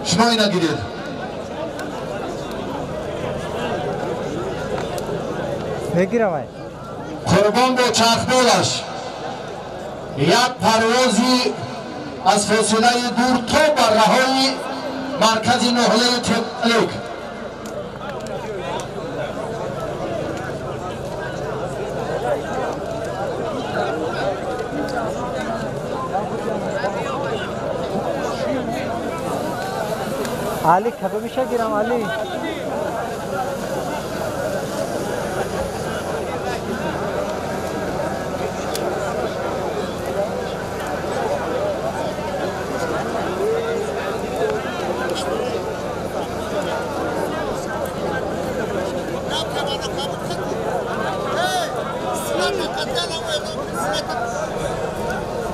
шумо ина гиред. Мегирам ай. Қурбон бо чархболаш як парвози аз фосилаи дур то барраҳои маркази ноҳияи Темурмалик. علی کبه میشه گیرم علی.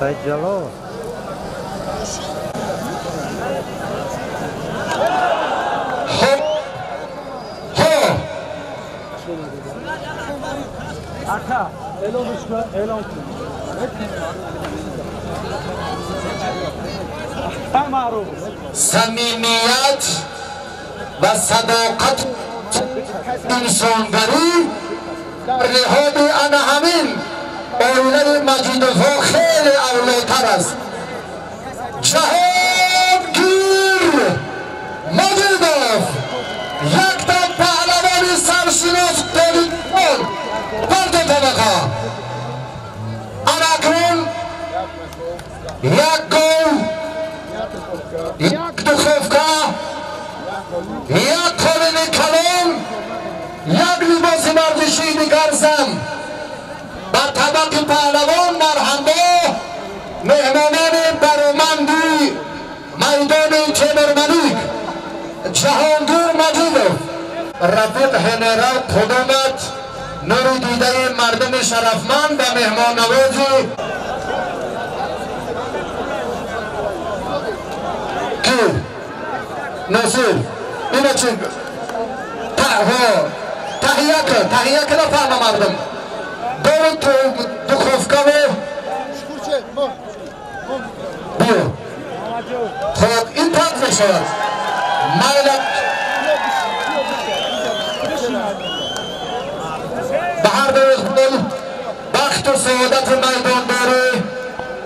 سید جلال صمیمیت و صداقت انسانگری در نهاد انا همین اولاد مجیدوفا خیلی اولاتر است. جهانگیر مجیدوف یک تا پهلوان سرشناس تاجیکستان بر دو طبقه. اکنون یک گل، یک دخوفکا، یک قالین کلون، یک لباس ورزشی دیگر زن با طبق پهلوان مرحبا مهمانان برومندی میدان تیمورملیک جهانگیر مجیدوف رفیق هنرال قدومت نور دیده مردم شرفمند و مهمان نوازی کی نصیر اینو چی تهیه کن تهیه کن فهم مردم دور تو دخوفکا و بیو خب این تنظیم شد مایلک به هر دو اقبال بخت و سعادت میدان داره.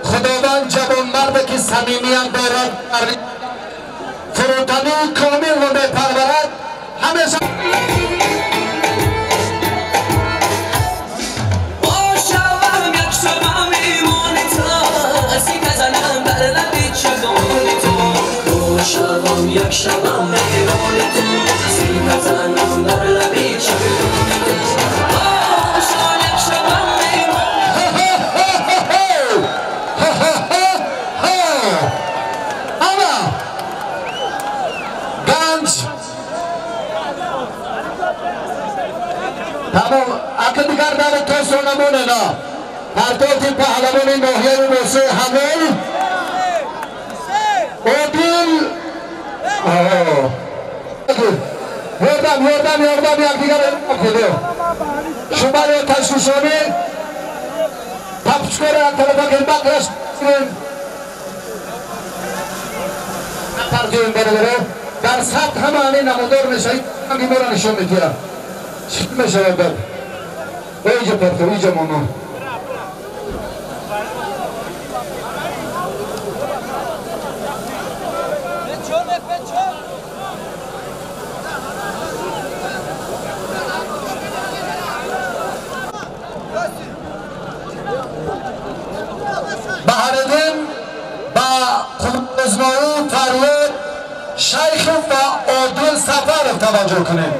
خداوند جوان مرد که صمیمیت دارد فروتنی کامل و میپرورد همیشه. شبم یک شبم مهران تو سینه زنم در لبی چگون تو باشم یک شبم مهران. اما گنج تمام اکه دیگر در تو سونمونه نه پرتوتی پهلوان ناحیه موسه همه اودیل یordam یordam یordam یکدیگر کنید. شما رو تشویشانی تپچکار یک طرفه که بقیش پرتویم برادره در سطح همه همه نمودار میشه همه ما را نشون میدیم چی میشه بر ایجا پرتو ایجا ماما بهاردین با قدرزمایی فریاد شیخ و عادل سفر توجه کنیم.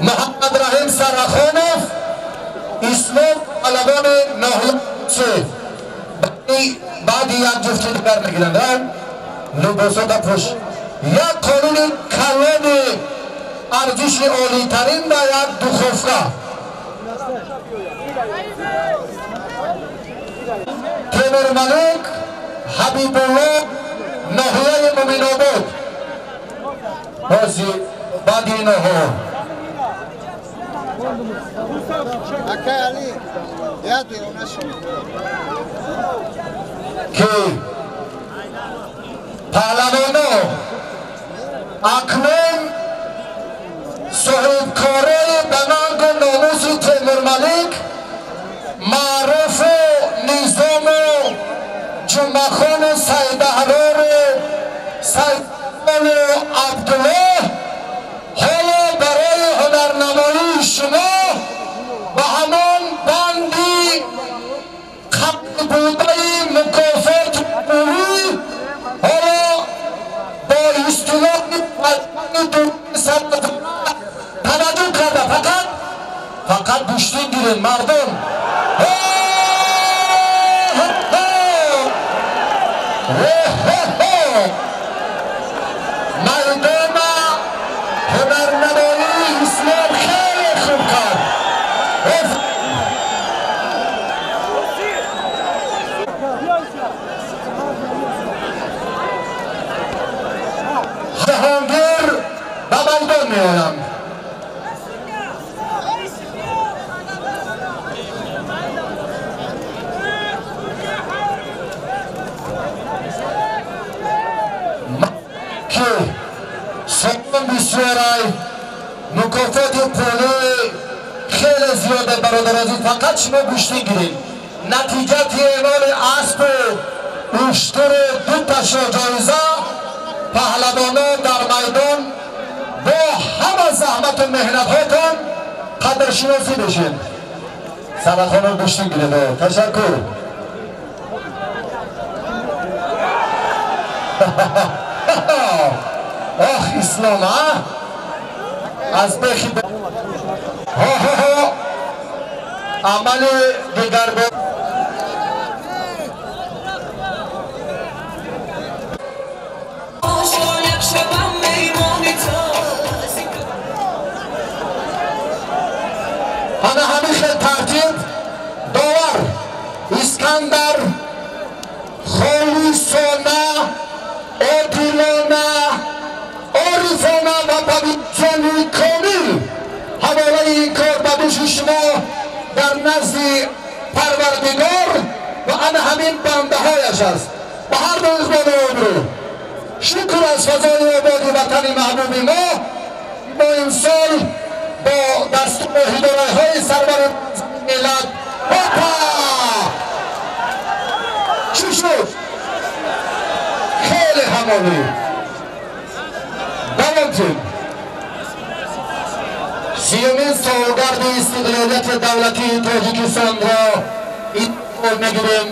محمد رحیم سرخانوف اسلام پهلوان ناحیه سه بعد یک جفت دیگر میگیرند لباسات پوش یک قانون کلان ارزش عالی ترین و یک دخوفکا تیمور ملک حبیب الله ناحیه مومن آباد بازی بعد اینها که پهلوانو اکنون صاحبکاره به ننگ و ناموس تیمور ملک معروف و نظام و جمعه خان و سید احرار و سید Абдуллоҳ ҳоло барои ҳунарнамоии шумо ба ҳамон банди қабл будаи мукофоти пулӣ ҳоло бо истилоҳи таваҷҷӯҳ карда фақат гӯштин гиред мардум. Майдона ҳунарнамоии ислом хеле хуб кард. Ҷаҳонгир ба майдон меоям. Ки сомон бисёрай, мукофоти пулӣ хеле зиёда бародар азиз, фақат шумо гӯштин гиред. Натиҷати эълони аспу уштуру дуташо ҷоиза паҳлавоно дар майдон бо ҳама заҳмату меҳнатҳотон қадршиносӣ бешед. Сабақхонон гӯштин гиред. Ташаккур. Ох, ислом, а? Аз бехи ҳо амали дигар бо ана ҳамин хел тартиб довар Искандар холисона, одилона, орифона ва ба виҷдони комил ҳаволаи ин кор ба дӯши шумо дар назди Парвардигор ва ана ҳамин бандаҳояш аст. Ба ҳар ду иқболу обрӯ шукр аз фазои ободи ватани маҳбуби мо. Мо имсол бо дастуру ҳидоятҳои сарвари миллат опа чӣ шуд? Хеле ҳамонӣ давом тем. 30-умин солгарди истиқлолияти давлатии Тоҷикистонро ин мегирем.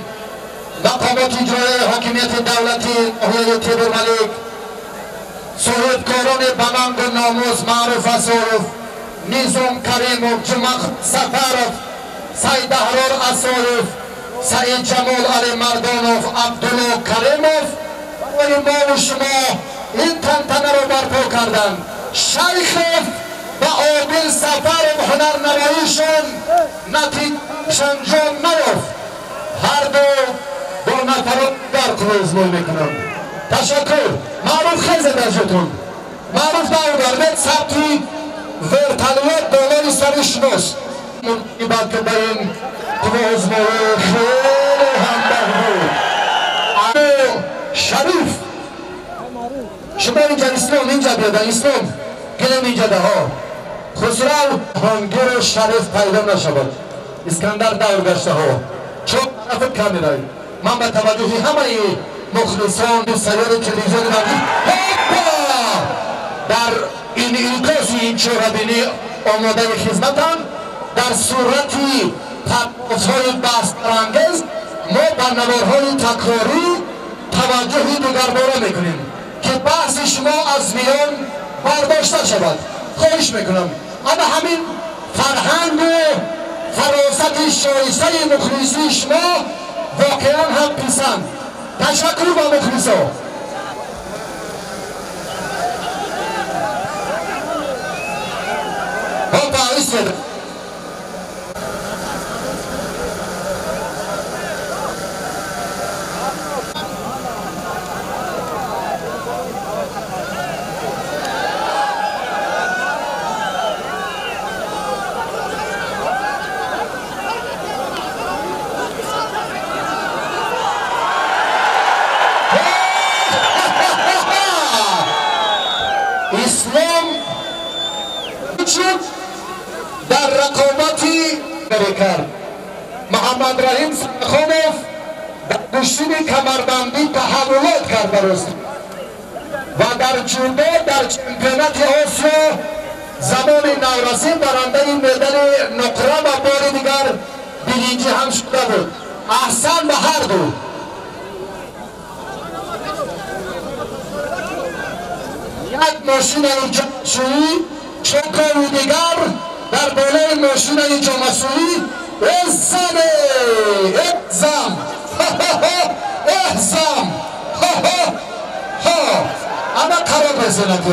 Мақомоти иҷроияи ҳокимияти давлатии ноҳияи Темурмалик, соҳибкорони баланду номус Маъруф Асоев, Низом Каримов, Ҷумъа Сафаров, Сайдаҳрор Асоев, Саидҷамол Алимардонов, Абдулло Каримов барои мову шумо ин тантанаро барпо карданд. Шайхов ва Одил Сафаров ҳунарнамоишон натиҷааш анҷом наёфт. Ҳар ду бо нафарот дар қувваозмоӣ мекунанд. Ташаккур. Маъруф хезед аз ҷотон. Маъруф давгардед, сабти вертолёт болои сари шумост. Муносибат ки ба ин қувваозмоӣ хеле ҳам маҳбуб. Шариф шумо инҷа ислом инҷа биёда ислом гилем инҷа даҳо Хусрав Ҷаҳонгиру Шариф пайдо нашавад. Искандар давр гаштаҳо чор тарафи камераи ман ба таваҷҷӯҳи ҳамаи мухлисони сайёри телевизиони мавҷуд дар инъикоси ин чорабинӣ омодаи хизматам. Дар сурати парвозҳои баҳсбарангез мо ба наворҳои такрорӣ таваҷҷӯҳи дигарбора мекунем ки баҳси шумо аз миён бардошта шавад. Хоҳиш мекунам ана ҳамин фарҳангу фаросати шоистаи мухлисии шумо воқеан ҳам писанд. Ташаккур ба мухлисо. Опа, истед. Ислом дар рақобати кард. Муҳаммад Раҳим Сахонов дар гӯштини камарбандӣ таҳаввулот кард. Барост ва дар ҷудо дар чемпионати Осиё замони наврасӣ барандаи медали нуқра ва бори дигар биринҷӣ ҳам шуда буд. Аҳсан ба ҳар ду. Як мошинаи ҷомашӯӣ, чокови дигар дар болои мошинаи ҷомашӯӣ. Эзаме эзам эҳзам ама қарор резонад.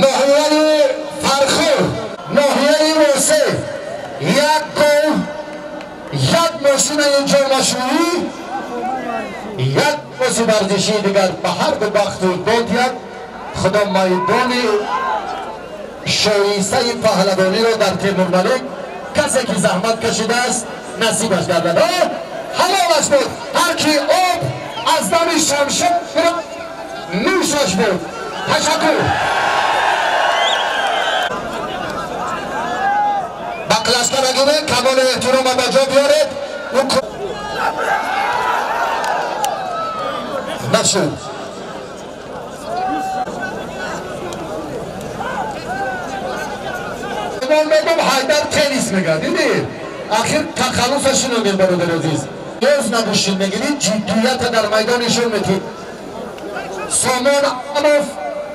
Ноҳияи Фархур, ноҳияи Восе, як гол, як мошинаи ҷомашӯӣ, як бози варзишии дигар. Ба ҳар ду бахту дод як худо майдони шоистаи паҳлавониро дар Темурмалик касе ки заҳмат кашидааст насибаш гардад. Ҳалолаш буд. Ҳар ки об аз дами шамшер нӯшаш буд. Ташаккур. Ба кластера гиред, камоли эҳтирома ба ҷо биёред. Нашуд. Ман мегӯм Ҳайдар теннис мегӯяд. Дидӣ? Ахир тахаллусаш инро бародари азиз. Ёз набошид мегирид, ҷиддията дар майдон нишон медиҳед. Сомон Амов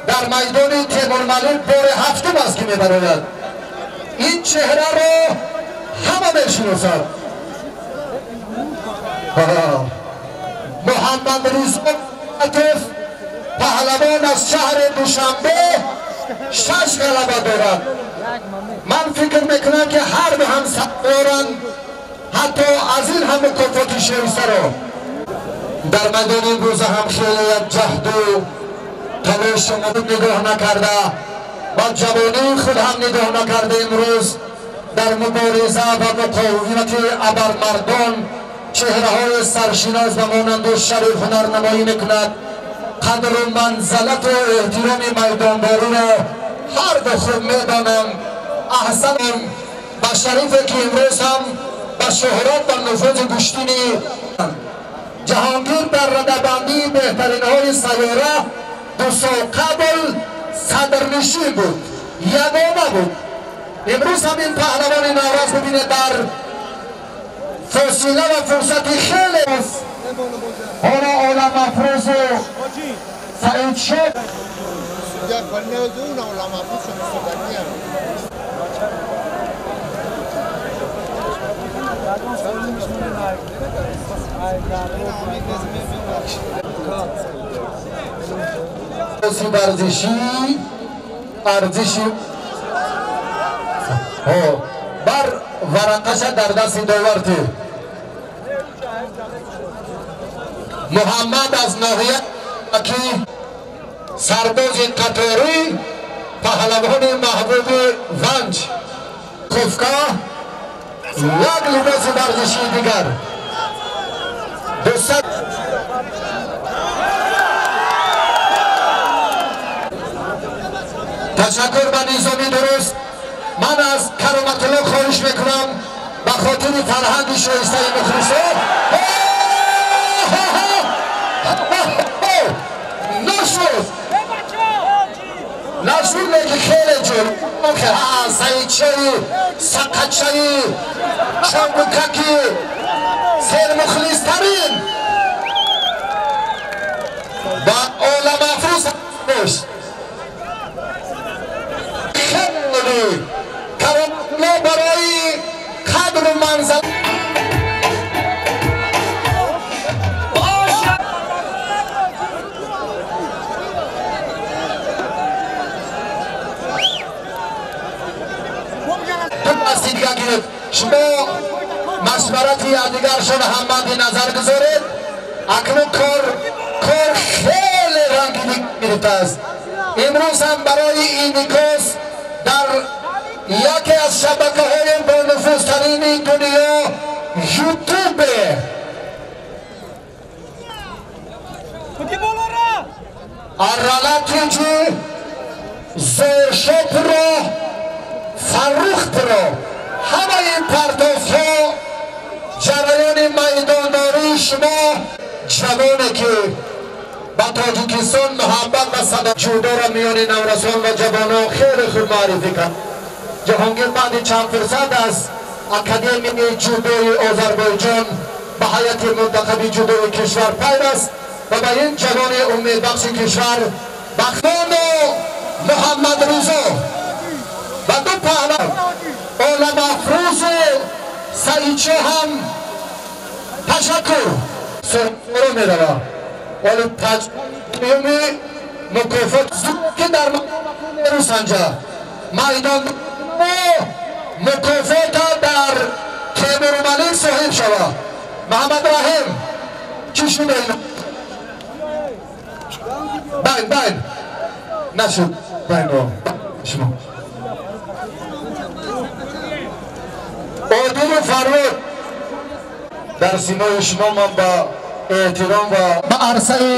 дар майдони Темурмалик бори ҳафтум аст ки мебарояд. Ин чеҳраро ҳама мешиносад. Муҳаммад Ризо Атов паҳлавон аз шаҳри Душанбе 6 ғалаба дорад. Ман фикр мекунам ки ҳар ду ҳам сардоранд, ҳатто аз ин ҳам мукофоти шоистаро. Дар майдони имрӯза ҳам хеле як ҷаҳду талошу нигоҳ накарда ва ҷавонии худ ҳам нигоҳ накарда имрӯз дар мубориза ва муқовимати абармардон чеҳраҳои саршинос ба монанди Шариф ҳунарнамоӣ мекунад. Қадру манзалату эҳтироми майдондориро ҳар ду хуб медонам. Аҳсанам ба Шарифе ки имрӯз ҳам ба шӯҳрат ва нуфузи гӯштини Ҷаҳонгир дар радабандии беҳтаринҳои сайёра 2 сол қабл садрнишин буд, ягона буд. Имрӯз ҳам ин паҳлавони наврас бибинед дар фосила ва фурсати хеле ҳоло Олам Афрӯзу Саид Шод варзишӣ арзиши бар варақаша дар дасти довар тир. Муҳаммад аз ноҳия ки сарбози қаторӣ, паҳлавони маҳбуби Ванҷ Куфка, як либоси варзишии дигар. Ташаккур ба низоми дуруст. Ман аз Кароматулло хоҳиш мекунам ба хотири фарҳанги шоистаи мухлисон нашуд. Нашуд, лекин хеле ҷолиб. Саидшои сақачаи чангукаки сермухлистарин ба Оламафрӯз бош. Хеле Кароматулло барои қадру манзал шумо машварати якдигаршон ҳам мадди назар гузоред. Акнун кор хеле ранги гирифтааст. Имрӯз ҳам барои инъикос дар яке аз шабакаҳои бонуфузтарини дунё Ютубе Аралатиҷи Зоршопро Фаррухпро ҳамаи ин партовҳо Ҷараёни майдондории шумо ҷавоне ки ба Тоҷикистон муҳаббат ва садо ҷудоро миёни наврасон ва ҷавонон хеле хуб муаррифӣ кард. Ҷаҳонгир баъди чанд фурсат аз Академияи ҷудои Озарбойҷон ба ҳайати мунтахаби ҷудои кишвар пайваст ва ба ин ҷавони умедбахши кишвар Бахтону Муҳаммадризо ва ду паҳлавон Оламафрӯзу Саидшо ҳам ташаккур сӯро меравад. Вале таҷриби мукофот ки дар Русанҷа майдон мукофота дар Темурмалик соҳиб шавад. Муҳаммад Раҳим чӣ шуда? Байн байн нашуд байн шумо. Одилу Фаррух дар симои шумо ман ба эҳтиром ва ба арсаи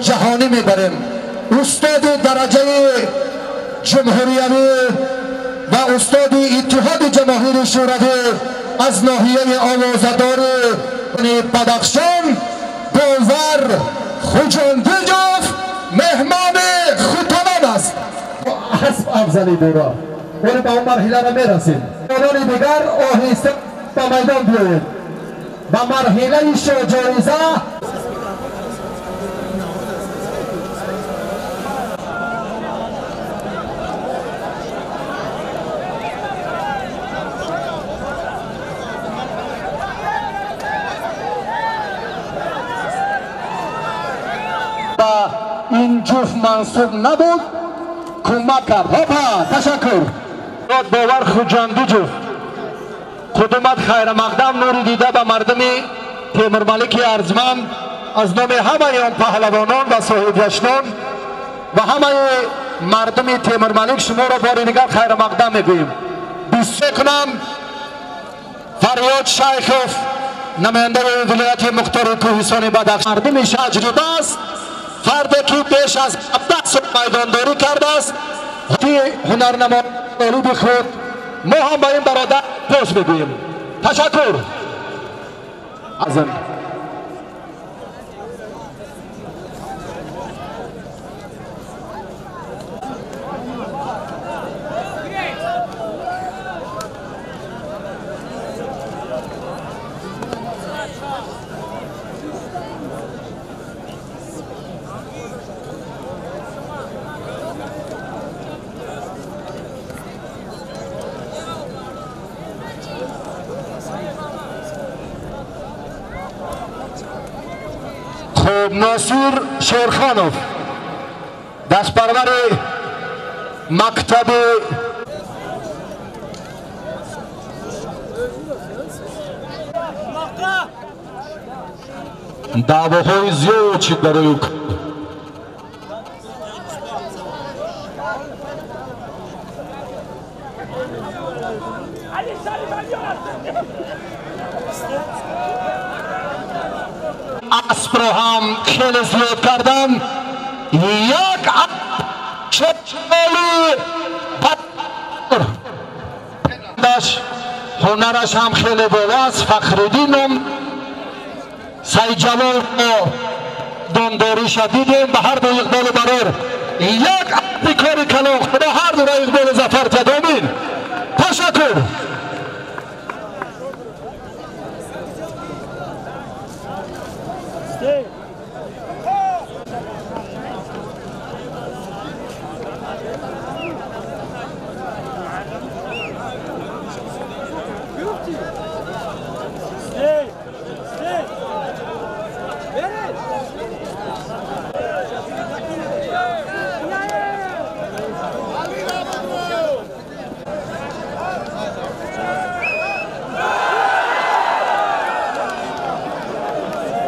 ҷаҳонӣ мебарем. Устоди дараҷаи ҷумҳуриявӣ ва устоди Иттиҳоди Ҷамоҳири Шӯравӣ аз ноҳияи овозадори Бадахшон Бовар Хуҷандиҷов меҳмони хуталон аст. Асп афзалӣ дора. Вале ба он марҳиларо мерасем. Онони дигар оҳиста ба майдон биёед. Ба марҳилаи шоҳҷоиза ин ҷуфт мансуб набуд, кӯмак кард. Ҳопа, ташаккур. Бовар Хуҷандиҷов қудумат хайрамақдам нури дида ба мардуми Темурмалики арзманд аз номи ҳамаи он паҳлавонон ва соҳибҷашнон ва ҳамаи мардуми Темурмалик шуморо бори дигар хайрамақдам мегӯем. Бисёр кунам Фарёд Шайхов намояндаи вилояти мухтори кӯҳистони Бадахшон мардуми таҷриба аст, фарде ки беш аз 17 сол майдондорӣ кардааст, ҳунарнамои худ мо ҳам ба ин бародар пос мегӯем. Ташаккур. Азм Носир Шерхонов дастпарвари мактаби даъвоҳои зиёд шуд барои аспро ҳам хеле зиёд кардан. Як ҳунараш ҳам хеле боло аст. Фахриддином Сайҷалолро дондориша дидем. Ба ҳар ду иқболу барор як аспи кори калон. Худо ҳар дуро иқболу зафар диҳад. Омин. Ташаккур.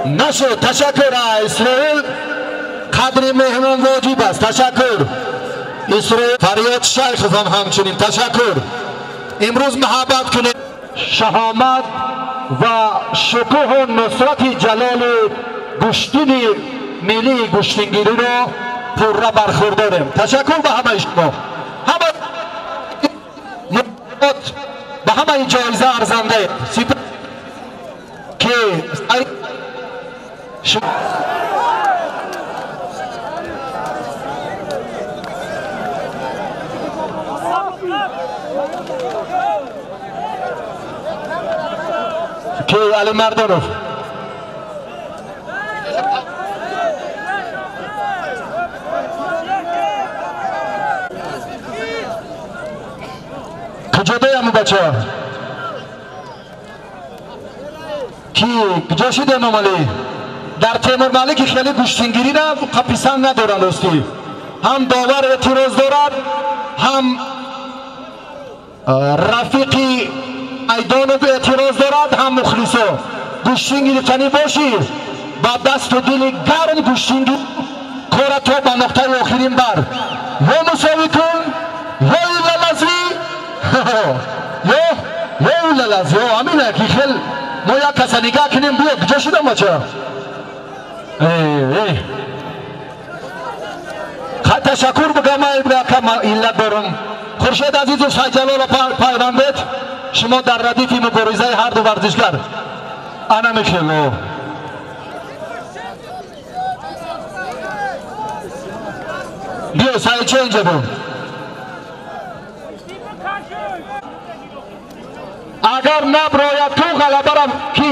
Нашуд. Ташаккур. Исроил қадри меҳмон воҷиб аст. Ташаккур. Исроил Фарёд Шайхов ҳам ҳамчунин ташаккур. Имрӯз муҳаббат кунед. Шаҳомат ва шукӯҳу нусрати ҷалоли гӯштини миллии гӯштингириро пурра бархӯрдорем. Ташаккур ба ҳамаи шумо. Ба ҳамаи ҷоиза арзандаем. Ки ки Алимардонов куҷодаям бача? Ки куҷо шуд Эмомалӣ? Дар Темурмалики хеле гӯштингирира писанд надоранд ростӣ. Ҳам довар эътироз дорад, ҳам рафиқи Айдонов эътироз дорад, ҳам мухлисо. Гӯштин гирифтанӣ бошӣ, ба дасту дили гарм гӯштингир, кора то ба нуқтаи охирин бар. Ё мусовӣ кун, ё илалазӣ, ё илалазӣ. Ҳамина ки хел мо як каса нигаҳ кунем, биё куҷо шудам бача? Хай ташаккур бигам, иллат дорам. Хуршед Азизов Сайҷалоло пайвандед, шумо дар радифи муборизаи ҳарду варзишгар. Ана мехело. Биё Сайчо инҷа бо. Агар наброяд ту ғалабарам ки?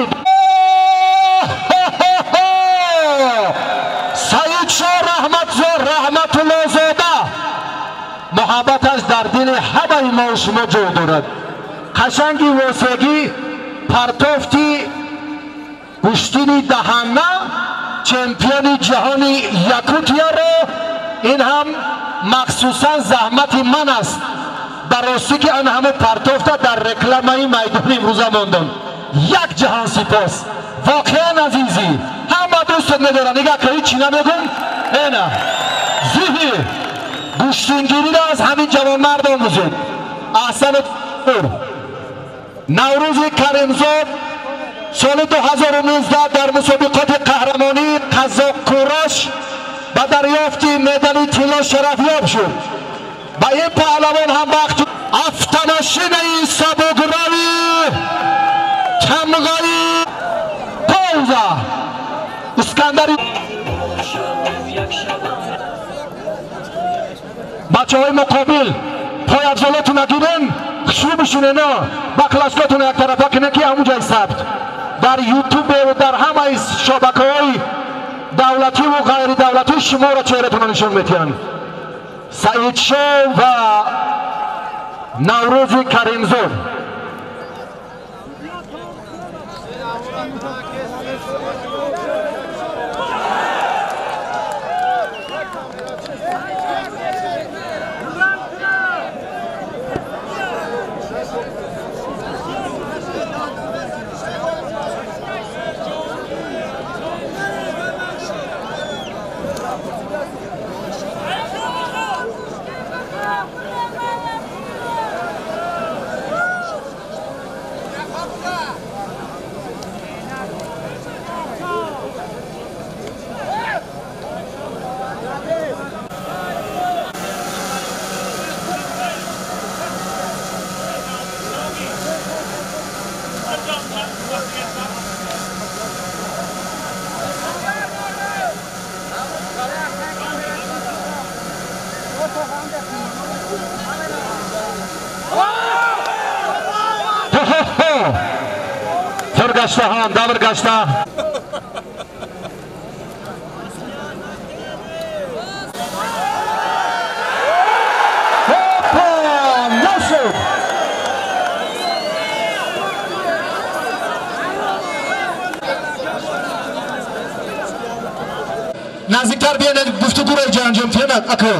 Саидшо Раҳматуллозода муҳаббаташ дар дили ҳамаи мо шумо ҷой дорад. Қашанги восегӣ партофти гӯштини даҳана чемпиони ҷаҳони Якутияро, ин ҳам махсусан заҳмати ман аст. Ба ростӣ ки ан ҳама партофта дар рекламаи майдони имрӯза мондам. Як ҷаҳон сипос. Воқеан азизӣ, ҳама дӯстат медорам. Нигаҳ кун, ҳеҷ чӣ намегум. Эна зиҳи гӯштингириро аз ҳамин ҷавонмард омӯзед. Аҳсан. Наврӯзи Каримзод соли 2019 дар мусобиқоти қаҳрамонии Қазоқкураш ба дарёфти медали тилло шарафёб шуд. Ба ин паҳлавон ҳам вақт автомошинаи сабукрави тамғаи пауза Искандари. Бачаҳои муқобил пойафзолотуна гирен, хушрӯ бишинена, баклашкотуна яктарафа кунед, ки ҳамун ҷай сабт дар ютубе дар ҳамаи шабакаҳои давлативу ғайридавлатӣ шуморо чеҳратуна нишон метиҳанд. Саидшо ва Наврӯзи Каримзод. Гаштаҳам давр гашта. Опа! Нашуд! Наздиктар биёнед, гуфтугӯро анҷом диҳед ако.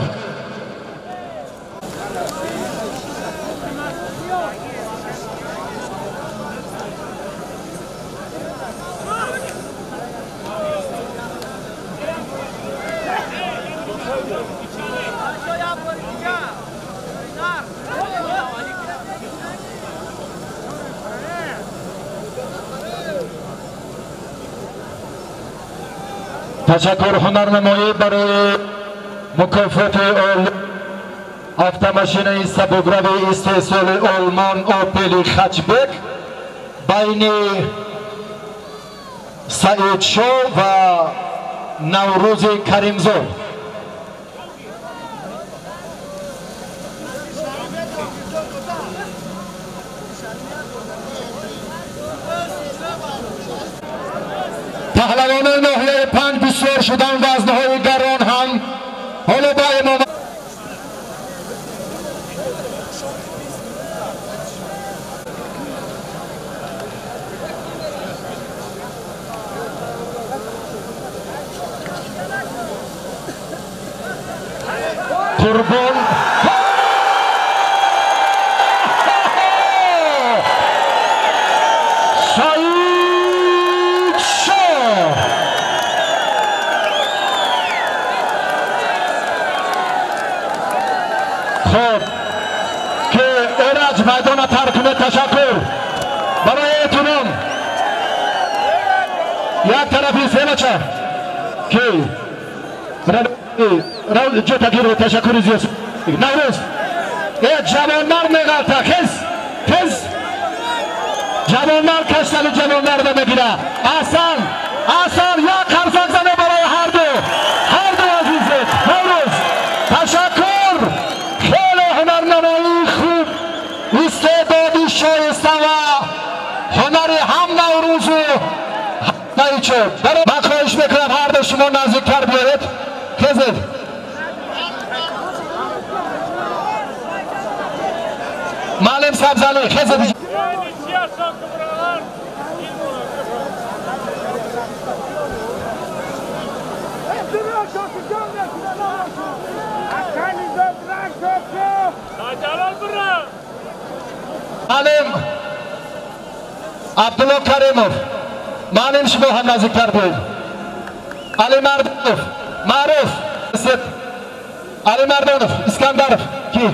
Ташаккур ҳунарнамоӣ барои мукофоти автомошинаи сабукрави истеҳсоли Олмон Опели Хачбек байни Саидшо ва Наврӯзи Каримзод. Паҳлавонони ноҳияи панҷ бисёр шуданд, вазнҳои гарон ҳам ҳоло ба Эмом Қурбон Саидшо. Хуб ки Эраҷ майдона тарк кунад. Ташаккур барои эҳтиром. Як тарафи семача ки ҷотагиро ташаккури зиёд. Наврӯз э ҷавонмард меғалта, хез хез, ҷавонмард каштани ҷавонмарда мегира. Аҳсан, аҳсан, як қарсак зане барои ҳарду, ҳарду азизед. Наврӯз, ташаккур, хеле ҳунарнамоии хуб, истеъдоди шоиста ва ҳунари ҳам Наврӯзу Саидшо. Ман хоҳиш мекунам ҳарду шумо наздиктар биёред. Хезед. Маълим Сабзалӣ, хезед. Маълим Абдулло Каримов, маълим шумо ҳам наздиктар биёед. Алимардонов Маъруф, Алимардонов Искандаров ки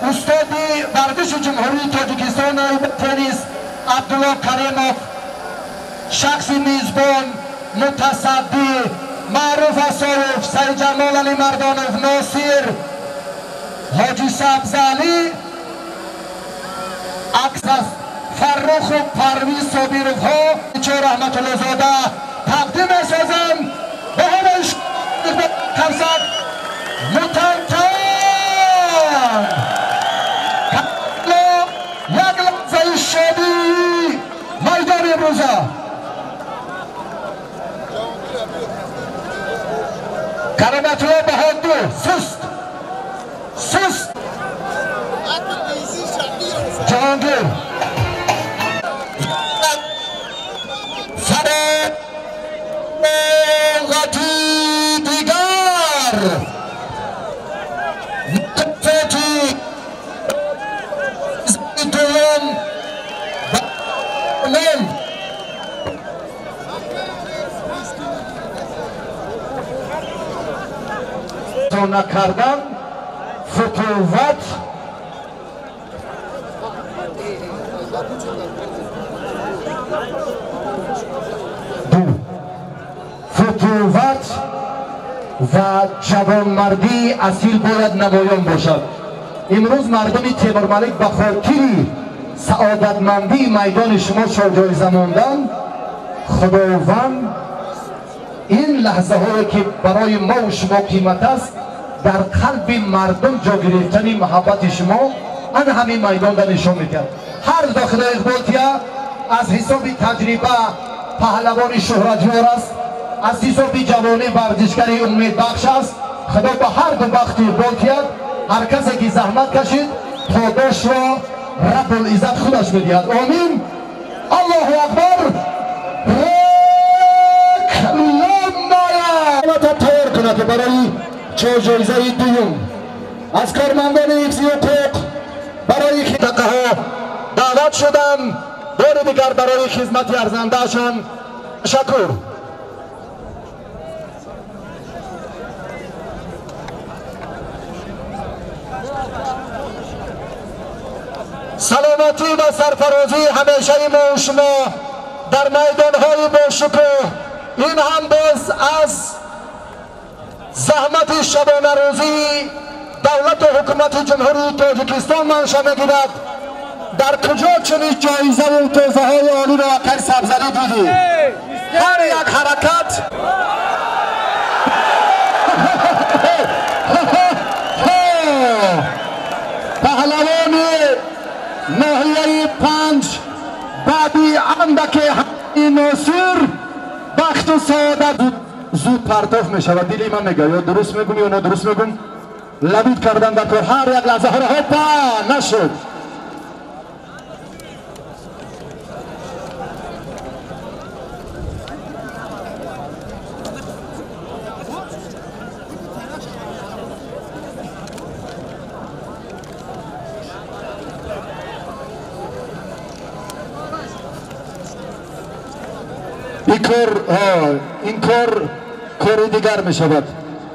устоди варзиши Ҷумҳурии Тоҷикистон оид теннис Абдулло Каримов, шахси мизбон, мутасаддӣ Маъруф Асоев, Саидҷамол Алимардонов, Носир Ҳоҷи Сабзалӣ, акс аз Фарруху Парвиз Собировҳо чо Раҳматуллозода тақдим месозам. Ба ҳамаи қарсак мутантан як лаҳзаи шодии майдони имрӯза. Кароматулло Баҳодур, суст суст, Ҷаҳонгир фароғати дигар мукофоти дуюм ба накардан футуват ду футуват ва ҷавонмардии асил бояд намоён бошад. Имрӯз мардуми Темурмалик ба хотири саодатмандии майдони шумо шоҳҷоиза мондан, Худованд ин лаҳзаҳое ки барои мову шумо қимат аст, дар қалби мардум ҷо гирифтани муҳаббати шумо ан ҳамин майдонда нишон медиҳад. Ҳар дохила иқболтия аз ҳисоби таҷриба паҳлавони шӯҳратёр аст, аз ҳисоби ҷавонӣ варзишгари умедбахш аст. Худо ба ҳар ду бахти иқбол диҳад. Ҳар касе ки заҳмат кашид, подошро Раббулиззат худаш медиҳад. Омин. Аллоҳу акбар. Тайёр кунад барои чорҷоизаи дуюм. Аз кормандони ҳифзи ҳуқуқ барои минтақаҳо даъват шудам. Бори дигар барои хизмати арзандаашон ташаккур. Саломатӣ ва сарфарозии ҳамешаи мо шумо дар майдонҳои бошукӯҳ. Ин ҳам боз аз заҳмати шабонарӯзии давлату ҳукумати Ҷумҳурии Тоҷикистон манша мегирад. Дар куҷо чунин ҷоизаву тӯҳфаҳои олиро акаи Сабзалӣ дидӣ? Ҳар як ҳаракат паҳлавони ноҳияи 5 баъди андаке Носир бахту саодат зуд партоф мешавад. Дили ман мега, ё дуруст мегум ё нодуруст мегум. Лабид кардан дар кор ҳар як лаҳзаҳоро. Ҳопа, нашуд. این کار کاری دیگر می شود.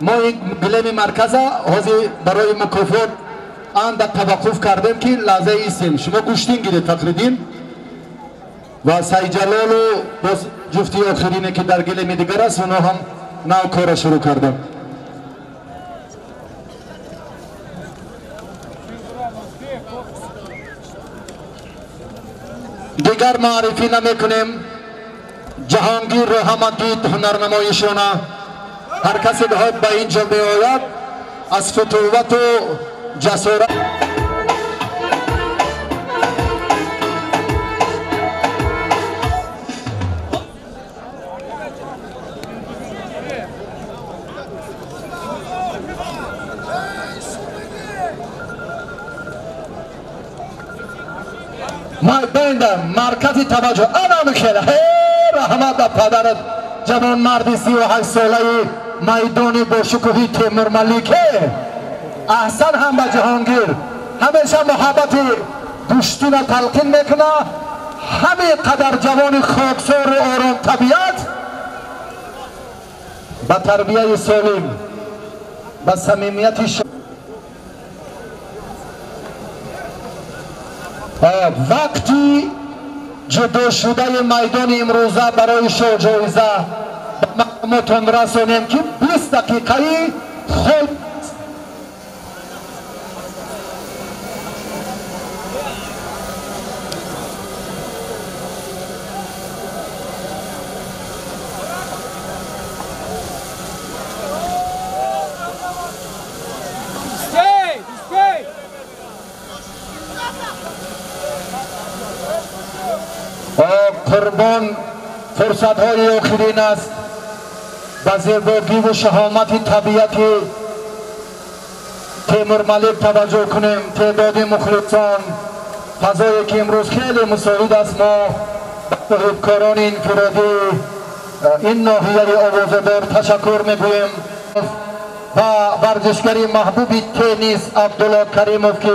ما این گلیم مرکز حاضر برای مکافات اندک توقف کردیم که لحظه ایستیم. شما گوشتین گیرید فخرالدین و سید جلال و باز جفتی آخرینه که در گلیم دیگر است، اونا هم نو کار شروع کردن. دیگر معرفی نمی کنیم. جهانگیر رو همه دید هنرنمایشونه. هر کسی بخواد به اینجا بیاید از فتوت و جسارت. مرکز توجه انا میخیله. رحمت به پدرت جوان مردی 38 ساله میدانی با شکوهی تیمور ملیکه. احسن هم به جهانگیر همیشه محبت دوشتین تلقین میکنه. همه قدر جوان خاکسار و آرام طبیعت به تربیه سالم، به صمیمیت. وقتی جدا شده میدان امروزه برای شاه جایزه به مقاماتون رسانیم که 20 دقیقه خود قربان فرصت های آخرین است. به زیبایی و شهامت طبیعت تیمور ملک توجه کنیم. تعداد مخلصان، فضایی که امروز خیلی مساعد است، ما به صاحبکاران انفرادی این ناحیه آوازه‌دار تشکر میگوییم و ورزشگر محبوب تنیس عبدالله کریموف که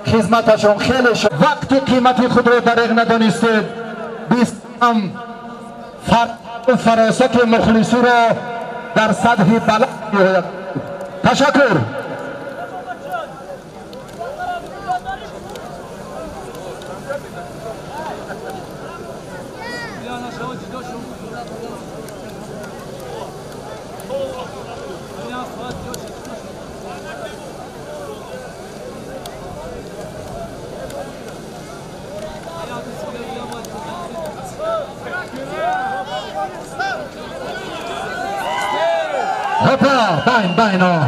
خدمتشان خیلی وقت قیمت خود را دریغ ندانستید. 20 هم فراست مخلصی را در سطح بلند. تشکر. Hoppa, bein, bein, oh.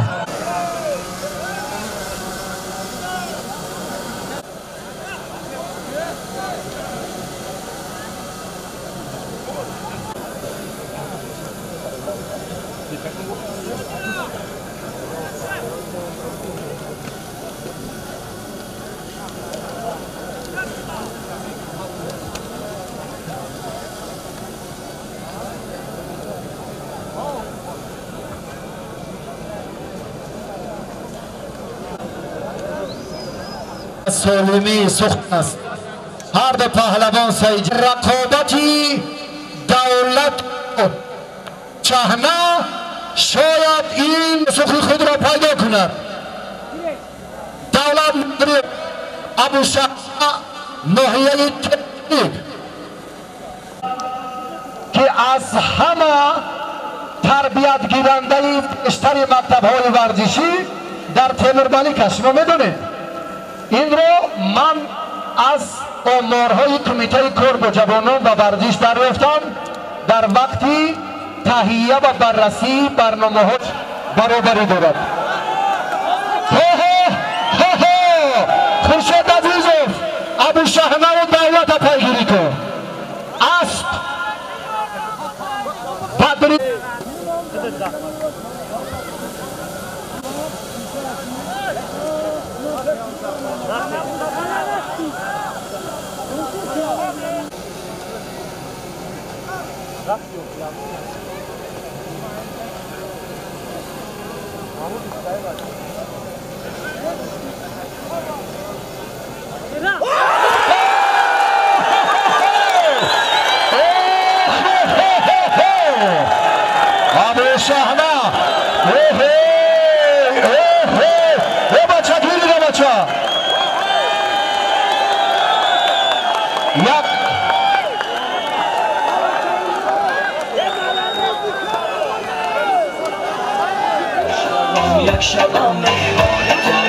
سالمی سخن است. هر دو پهلوان سید رقابتی دولت چهنه شاید این سخن خود را پیدا کند. دولت ابو شهنه ناحیه تکنیک که از همه تربیت گیرنده بیشتر مکتب های ورزشی در تیمور ملک است. شما میدونید این رو من аз оморҳои кумитаи кор бо ҷавонон ва варзиш дарёфтам дар вақти таҳия ва баррасии барномаҳо баробарӣ дорад. Хо-хо! Хуршед Азизов Абушаҳнаву давлата пайгирӣ кун. Асп Бадри Абушаҳна! Э бача, гирида бача! Як як шабам меҳмони ту.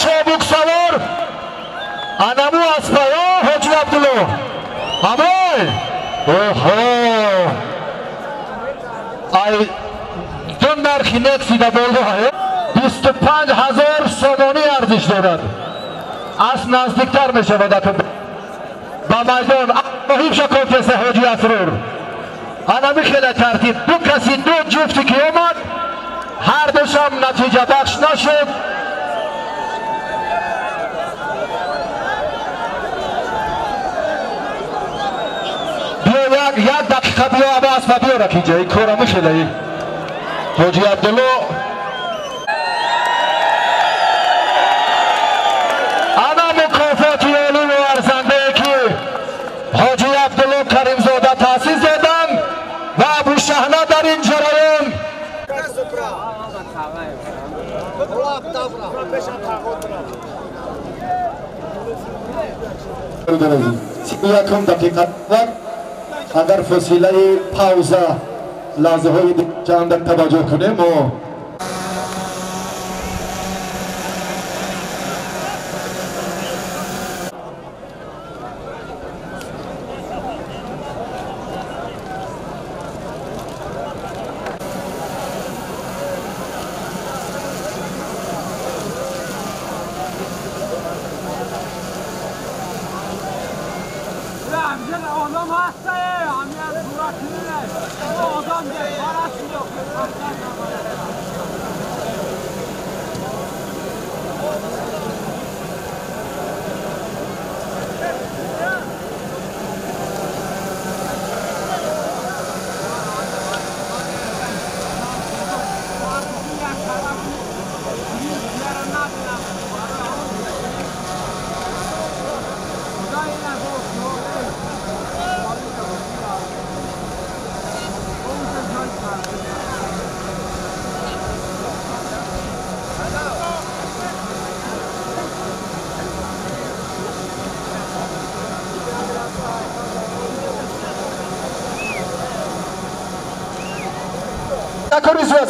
Чобуксавор анаму аспаё Ҳоҷи Абдулло ҳамой. Оҳо, ай ду нархи нексида боло 25 000 сомонӣ арзиш дорад. Асп наздиктар мешавад ба майдон. Муҳим шакофеса Ҳоҷи Асрор. Анами хеле тартиб ду каси ду ҷуфти ки омад ҳардушам натиҷабахш нашуд. Як дақиқа биё аба аспа биёрак инҷа ин кора мехелаи Ҳоҷи Абдулло. Ана мукофоти олиму арзандае ки Ҳоҷи Абдулло Каримзода таъсис доданд ва Абушаҳна дар ин ҷараён якум дақиқа агар фосилаи пауза лаҳзаҳои чандак таваҷҷӯҳ кунем мо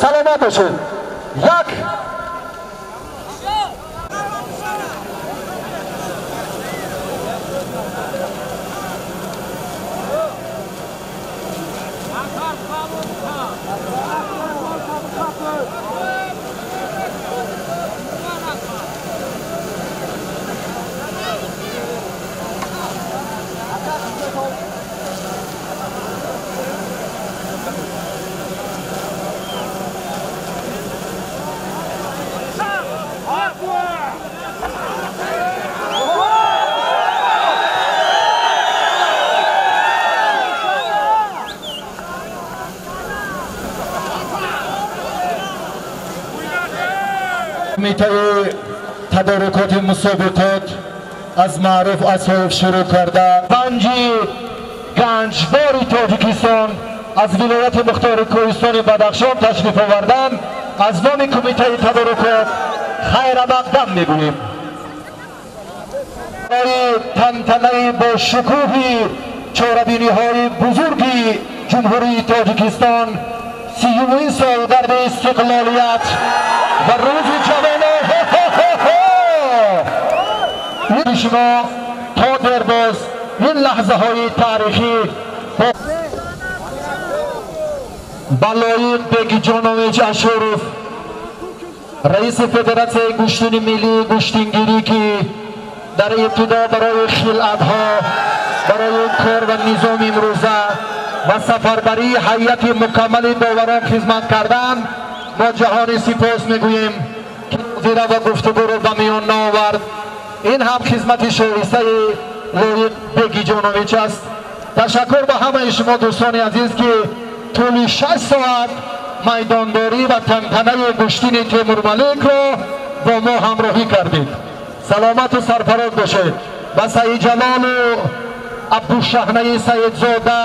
саломат бошед. Як Кумитаи тадорукоти мусобиқот аз Маъруф Асоев шурӯъ карда, панҷи ганҷбори Тоҷикистон аз вилояти мухтори Кӯҳистони Бадахшон ташриф овардан, аз номи кумитаи тадорукот хайрамақдам мегӯем. Барои тантанаи бо шукӯҳи чорабиниҳои бузурги Ҷумҳурии Тоҷикистон, 30-умин солгарди истиқлолият ва рӯзи ҷавонон, шумо то дербоз ин лаҳзаҳои таърихӣ ба Лоиқ Бегиҷонович Ашуров, раиси Федератсияи гӯштини миллии гӯштингирӣ, ки дар ибтидо барои хилъатҳо, барои кор ва низоми имрӯза ва сафарбарии ҳайати мукаммали доварон хизмат кардан, мо ҷаҳони сипос мегӯем, ки зира ва гуфтугӯро ба миён наовард. Ин ҳам хизмати шоистаи Лоиқ Бегиҷонович аст. Ташаккур ба ҳамаи шумо дӯстони азиз, ки тӯли 6 соат майдондорӣ ва тантанаи гӯштини Темурмаликро бо мо ҳамроҳӣ кардед. Саломату сарфароз бошед. Ба Саидҷалолу Абдушаҳнаи Саидзода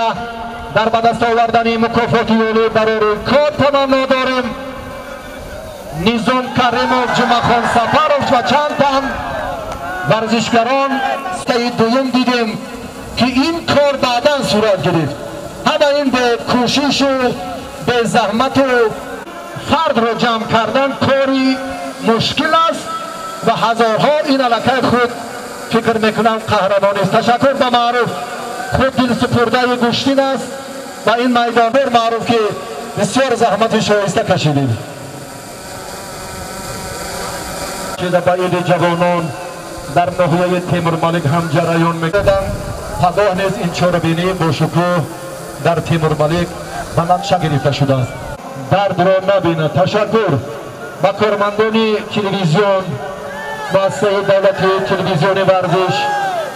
дар ба даст овардани мукофоти олӣ барори кор таманно дорем. Низом Каримов, Ҷумъахон Сафаров ва чанд тан варзишгарон саи дуюм дидем, ки ин кор баъдан сурат гирифт. Ҳама ин бе кӯшишу бе заҳмату фардро ҷамъ кардан кори мушкил аст ва ҳазорҳо ин аллакай худ фикр мекунам қаҳрамонист. Ташаккур ба Маъруф, худ дилсупурдаи гӯштин аст ва ин майдонбер Маъруф, ки бисёр заҳмати шоиста кашидед. Ба иди ҷавонон дар ноҳияи Темурмалик ҳам ҷараён мекарданд. Пагоҳ низ ин чорабинии бошукӯҳ дар Темурмалик ба нақша гирифта шудааст. Дардро набинад. Ташаккур ба кормандони телевизион, муассисаи давлатии телевизиони варзиш,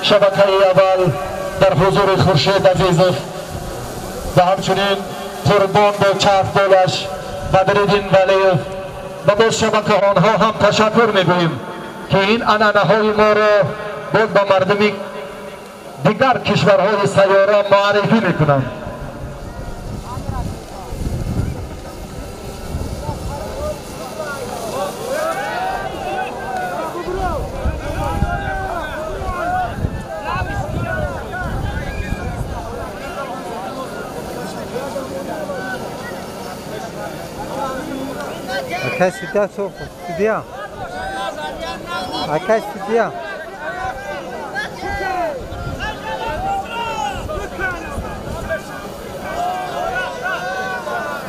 шабакаи аввал дар ҳузури Хуршед Азизов ва ҳамчунин Қурбон бо чархболаш Бадриддин Валиев ва боз шабакаонҳо ҳам ташаккур мегӯем, ки ин анъанаҳои моро боз ба мардуми дигар кишварҳои сайёра муаррифӣ мекунанд. Акай судья, судья. Акай судья.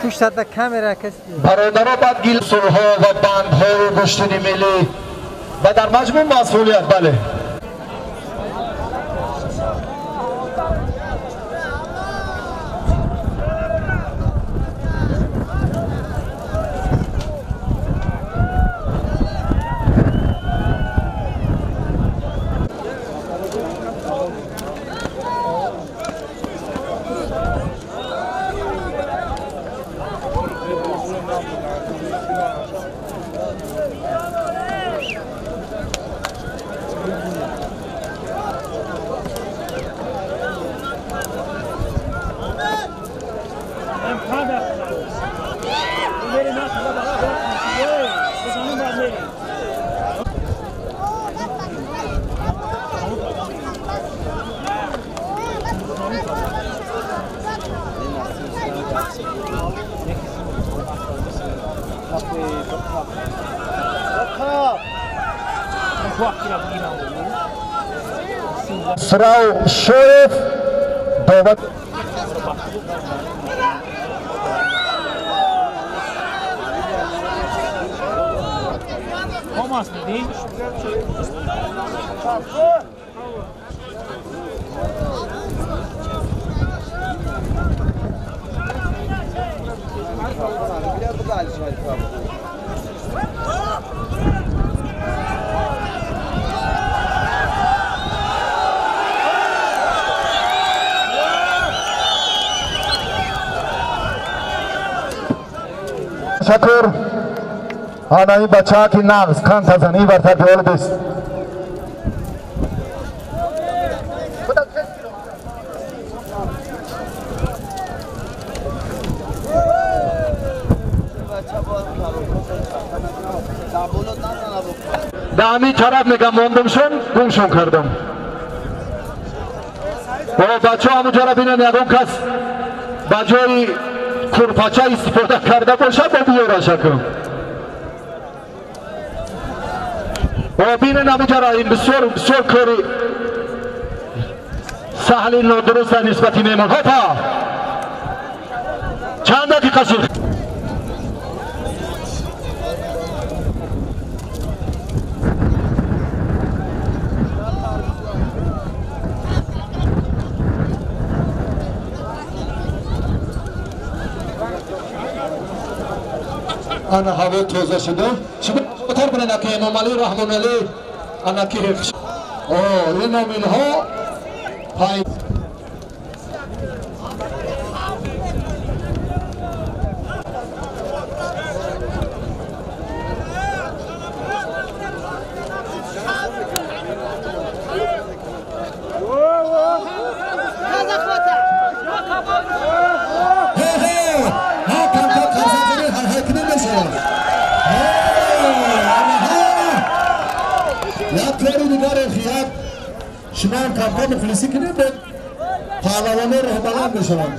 Пушта да камера акай судья. Бародаро, бад гилсурҳо ва бандҳои гӯштини миллӣ ва дар маҷмӯъ масъулият, бале. Срау Шоев довод. Ташаккур. Ана ин бачаҳа ки нағз кан тазан, ин вартар биёл бист. Да ҳамин тараф мегам мондумшон, гумшон кардам. Бачаҳо ҳамунҷоро бинанд, ягон кас ба ҷои курпача истифода карда бошад, бо биёрашаку. Бинен ҳамунҷоро, ин бисёр бисёр кори саҳли нодуруста нисбати меҳмон. Ҳопа! Чанд дақиқа шуд? Ана ҳаво тоза шуда. Шумо хотир бинед, аки Эмомалӣ Раҳмоналӣ, ана ки ин номинҳо пай. Шумо ҳам камкам мухлисӣ кунед, паҳлавоно роҳбаланд мешаванд.